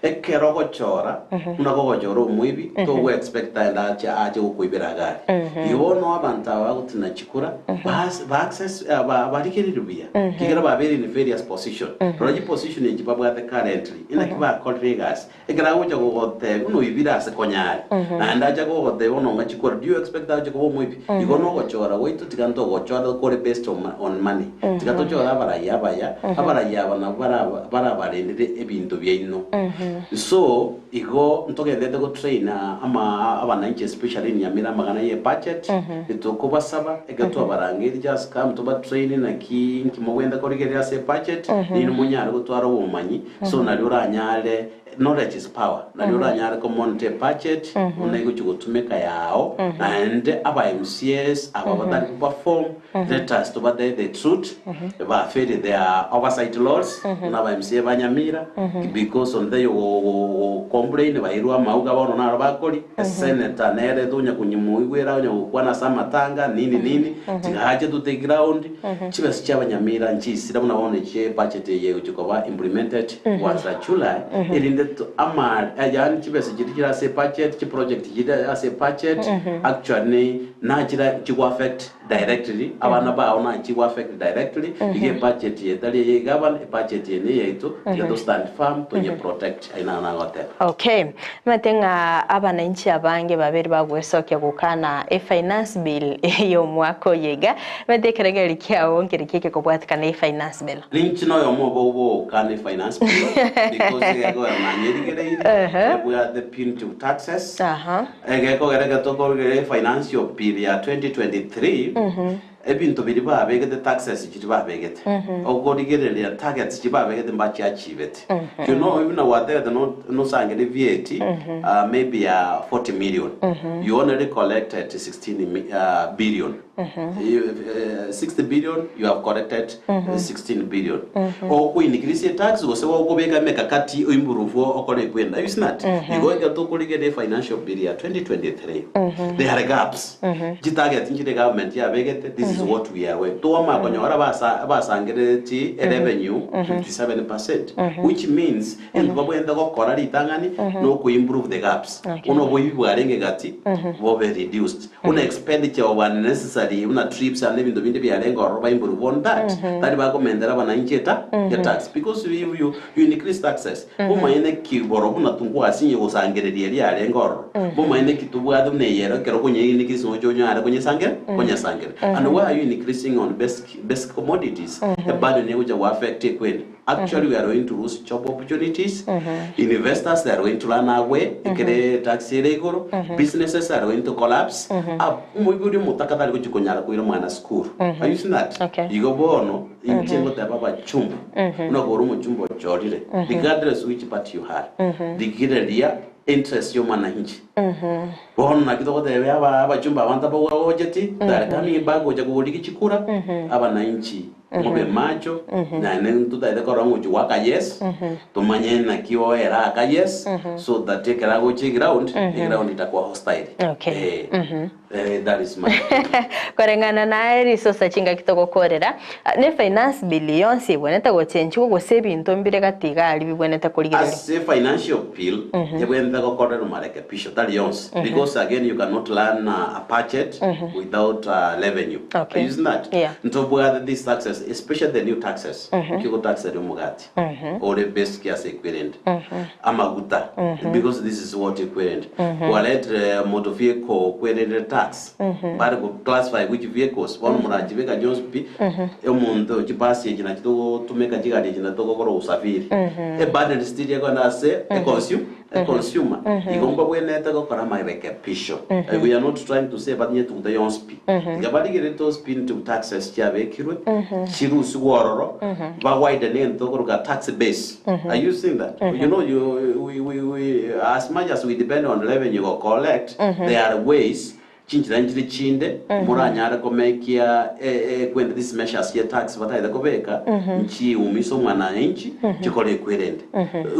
Ekero ogochora, buna kogochora omoibi, togo expect aende ache ache gokoibera agari. Igo bono abanto aba bagotina chikura, bas ba access ba barigereria buya, ekiagera babeire in various position. Rora chiposition echi babwate currently, inaki bakorire egasi. Ekero agocha gogotebia buna oibire ase konyare, naende acha gogotebia bono ng'a chikora, do you expect agoche koba omoibi? Igo nogochora gwaito tiga ntogochora kore based on on money. Tiga tochore abarai abaya, abarai aba nabwo bara barabarendere ebinto biaino. So, igo ntogenderete go train ama abananchi especially in Nyamira amang'ana ye budget, etokobasaba ekero twabarangeiri just come toba train naki nki mogenda korigereria ase ebudget, nainwe monyare gotwara obomanyi. So nario oranyare, knowledge is power, nario oranyare ko monitor ebudget buna egochia gotumeka yao, naende aba MCAs aba batari ko perform, let us tobatebie the truth, ba fail their oversight roles, buna aba MCA ba Nyamira, because onde taiyo go- go- go complain bairwe amauga bono naro bakori, esenator nere tonya konyemoigwera onya gokwana ase amatanga nini nini, tiga ache to take ground. Chibesa chia abanyamira nchisire buna bono echie ebudget eye egochia koba implemented kwansa July erinde to ama yaani chibesa chiria chire ase ebudget chiproject chire ase ebudget actually nachira chigo affect directly abana bao nachigo affect directly iga ebudget eye etari eye egavana ebudget eye neyaito tiga to stand firm tonye protect ayio naro nagoteba. Okay. Omanyete ng'a abananchi abange babere bagwesokia gokana efinance bill y'omwaka oyo iga, omanyete ekerengererio kiao nkereki ekekobwatekana efinance bill? Ninche noyomo obo ogokana efinance bill because egekogera nanyerigereire ebwate punitive taxes, egekogera ekero tokorigereria efinancial bill ya 2023, Ebinto biria babegete, taxes chiria babegete, okorigereria targets chiria babegete mbachiachivete. You know even gwatebete no nosangere VAT maybe ya 40 million, you only collected 16 mi billion. You 60 billion you have collected 16 billion. Okoincrease etax gose gokobeka emekakati oimprove okore ekwenda. You see that? Igo ekero tokorigereria efinancial bill ya 2023, there are gaps. Chitarget nchire government yabegete, this is what we are going. Twamanya konyora abasa abasangerereti erevenue 57%, which means ebinto babwenerete gokora ritang'ani no improve the gaps. Buna oboibi bwarenge gati bobe reduced. Buna expenditure of unnecessary buna trips and ebinto binde biarenge ororo ba improve on that. Tari bakomentera abananchi eta etax because you, you, you increase taxes. Bomaene ki borobwo na tongwasinye gosangereria eria yarenge ororo? Bomaene ki tobwate buna eyero ekero okonye-increase noche onyare konyesangere konyesangereria? And why are you increasing on basic basic commodities? Eburden egocha go affect ekwende. Actually we are going to lose job opportunities, investors they are going to run away ekere tax ere igoro, businesses are going to collapse. Ab omoibori omotaka tari gochia konyara koira omwana school. Are you seeing that? Okay. Igo bono Inche ngoteba abachumba, buna kore omochumba ochorire, regardless which party you are, rigereria interest y'omwananchi. Bono naki togotebia aba abachumba abanto abagocheti, they are coming back gocha kogorigia chikura, abananchi mobe macho, naende ntotagete korora ng'a ochia goaka yes, tomanye naki oera aka yes, so that ekero agocha eground, eground etakoa hostile. Okay. Eh. Eh, that is my opinion. Koreng'ana naye risosa chingaki togokorera, ne finance bill yonsi ebwenerete gochenchigwa gose ebinto mbire gati iga aria bibwenerete korigereria? Ase financial bill ebwenerete gokorerwa marekebisho tari yonsi because again you cannot run a budget without revenue. Okay. Are you seeing that? Yeah. Ntobwate these taxes especially the new taxes nki ogotaxeria omogati ore basic ase ekwerende amaguta because this is what ekwerende kwaretire motor vehicle okwerende tax bare go classify which vehicles bono morachibeka chionsi pi omonto chibasi echi nachi togotumeka chigari echi nachi togokora usafiri eburden still ekogenda ase econsume. A consumer. Igo mbabwenerete gokora amarekepisho. We are not trying to say batinye tuguta yonsi pi. Tiga barigereri those punitive taxes chiabekirwe, chirusigwe ororo, ba widen egento tokoroka tax base. Are you seeing that? You know you, we, we, we, as much as we depend on revenue go collect, there are ways chinchera nchire chinde moranyare komekia ekwende these measures chia tax batagete kobeka nchiumise omwananchi chikore ekwerende.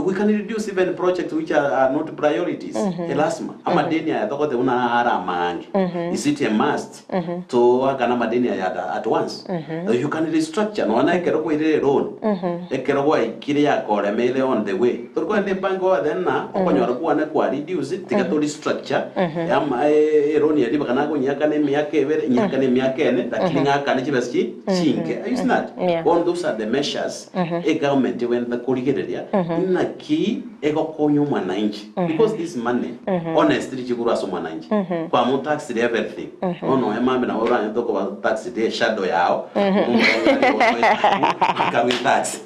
We can reduce even projects which are not priorities. Elasima amadeni aya togote buna are amaange. Is it a must toakane amadeni aya at once? You can restructure nonya ekero kwairire loan ekero gwaikire yakoremeire on the way tori kogenda ebank obatebe ng'a okonyora kwane kwa reduce tiga to restructure ama eloan eria ribaga nakonyiakana emiaka ebere nyiakane emiaka ene lakini ng'akane chibesa chi chinke. Are you seeing that? Yeah. Bono those are the measures egovernment ebwenerete korigereria naki egokonya omwananchi because this money honestly chikorwa ase omwananchi kwamo taxed everything bono emambe nabo oranyete okoba taxed eshadow yao akarwa etax.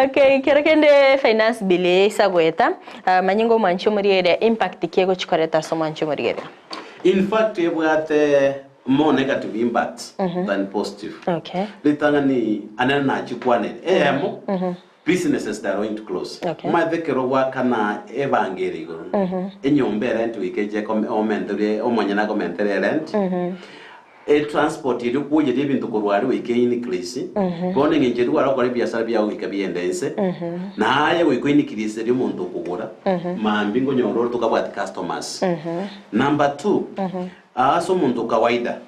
Okay, kero kende finance bill eye isa goeta, ah, manyinga omwanchi omorigereria impact ki egochi koreta ase omwanchi omorigereria? In fact ebwate more negative impacts than positive. Ritang'ani anene nachikwanire eyemo businesses they are going to close. Omanyete ekero gwakana ebango ere igoro, enyomba erent goika eche ekome omenterie omonyene akomentere erent, etransport eria okwoyeria ebinto korwa aria goika eincrease, bono eng'encho eria gware gokora ebiasara biago goika biende inse, naye goika oincrease eria omonto okogora, mambia nkonyora ore tokabwati customers. Number two, Ase omonto o kawaida,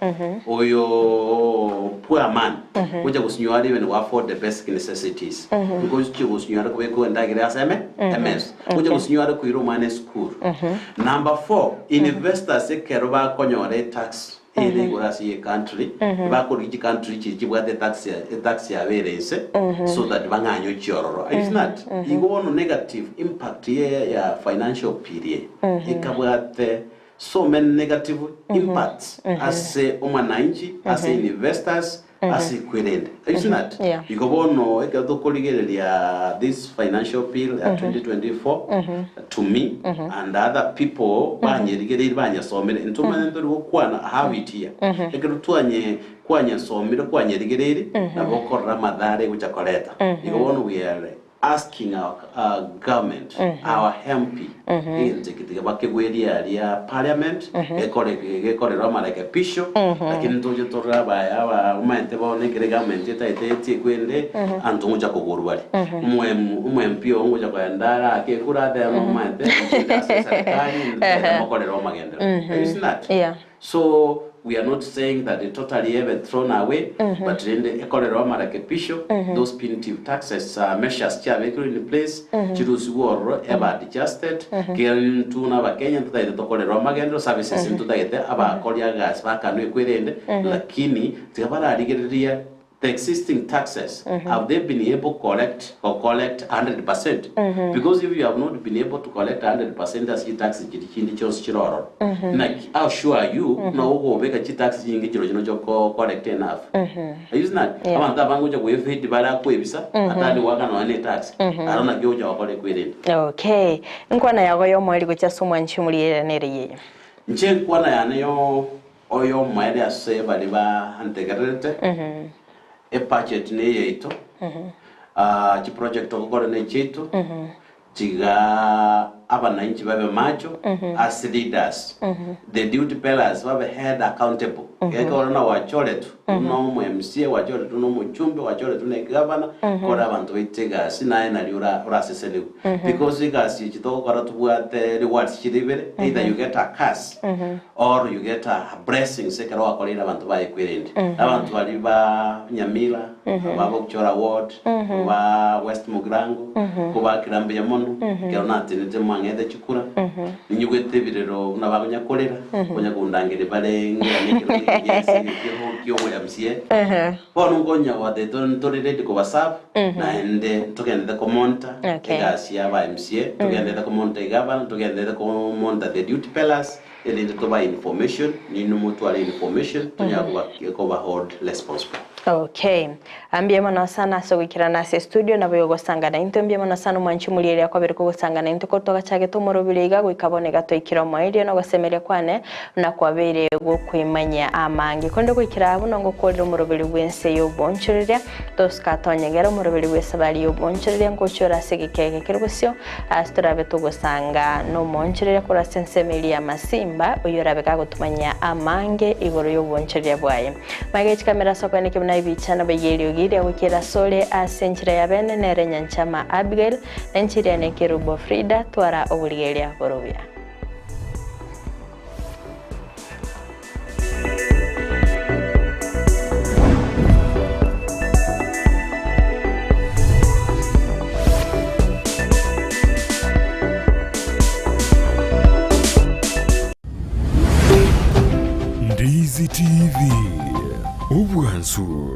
oyo poor man, gocha gosinywa are even go afford the basic necessities, ngochia gosinywa are kobeka endagera ase eme emesa, gocha gosinywa are koira omwana esukuru. Number four, investors ekero bakonyora etax ere igoro ase ye country, bakorigia chicountry chiria chibwate etax etax yabo ere inse so that bang'anye ochia ororo. Are you seeing that? Igo bono negative impact ye ya financial bill eye ekabwate So many negative impacts ase omwananchi, ase investors, ase ekwerende. Are you seeing that? Yeah. Igo bono ekero tokorigereria this financial bill ya 2024 to me and other people banyerigereiri banyesomire ntomanye ntori gokwana I have it here. Ekero twanye kwanyesomire kwanyerigereiri nabo okorora amadhara egocha koreta. Igo bono we are Asking our our government, our MP, egento eke tiga bakegwerie aria parliament, gekore gekorerwe amarekepisho, lakini ntoche torore abaya aba omanyete bono ekere government etaete etiekwe ende, anto ngocha kogorwa bare. Omo omo MP oo ngocha kogenda arake ekura atebe nomanyete, inche ase eserekari, ntaete mokorere amagenderero. You see that? Yeah. So we are not saying that totally ebe thrown away, but rende ekorerwe amarekepisho, those punitive taxes measures chiabekirwe in place, chirusigwe ororo ebe adjusted, kera intwe buna abakenya ntotagete tokorerwe amagenderero, services ntotagete abakori egasi bakanwe ekwerende, lakini tiga bararigereria the existing taxes, have they been able collect or collect 100%? Because if you have not been able to collect 100% ase chitax chiria chinde chionsi chire ororo, naki how sure are you buna ogobeka chitax chinyinge chirochio nochio ko collect enough? Are you seeing that? Yeah. Abanto abange gocha goevade bare akoebisa, atari goaka nonya na etax, aro naki ogocha gokora ekwerende. Okay. Enkwana yago y'omoerio gochia ase omwanchi omorigereria nere yeye. Inche enkwana yane yo Oyomoerio ase baria bantegererete, ebudget neyaito, chiproject togokora nechiaito, tiga abanainchi babe macho as leaders, the duty bearers babe held accountable. Gekogera buna gwachoretwe buna omo MCA, gwachoretwe buna omochumbe, gwachoretwe buna egavana, kora abanto baito egasi naye nario orasesenigwe. Because egasi echi togokora tobwate rewards chire ibere, either you get a curse Or you get a blessings ekero gwakoreire abanto baye kwerende. Abanto baria ba Nyamira, ba Bokchora ward, ba West Mugirango, nkobakera mbuya mono, ekero natenete mwang'ete chikura, ninyigwete ebirero buna bakonya korera, konya kondangeria bare ng'irane ekero gi'ekiasi kia obo MCA. Bono nkonya gobatebia tore ntore ready kobaserve, naende ntogenderete komonitor egasi ya aba MCA, ntogenderete komonitor egavana, ntogenderete komonitor the duty bearers, erinde tobae information, ninwe motware information, tonyare koba koba hold responsible. Okay. Mbuya mono sana ase ogoikerana ase estudio nabo yogosangana intwe mbuya mono sana omwanchi omorigereria akwabere kogosangana intwe korwa twagachagete omorobiri iga goika bono iga twaikire omoerio na ogosemeria kwane buna kwabeire gokoimanyia amange korende goikera abwo nongokorire omorobiri bw'ense y'obonchoreria tosuka tonyegere omorobiri bw'esabari y'obonchoreria ngochore ase egeka eke kere bosio ase torabe togosanga nomoonchoreria korwa ase ensemo eria y'amasimba oyio orabe gagotomanyia amange igoro y'obonchoreria bwaye. Magega chikamera ase okoeneka buna ebicha na baiga eriogi ria goikera asore ase enchera ya bene nere Nyanchama Abigail, na enchera yane Kerubo Frida, twara oborigereria bore obuya. Ndizi TV, obwansu.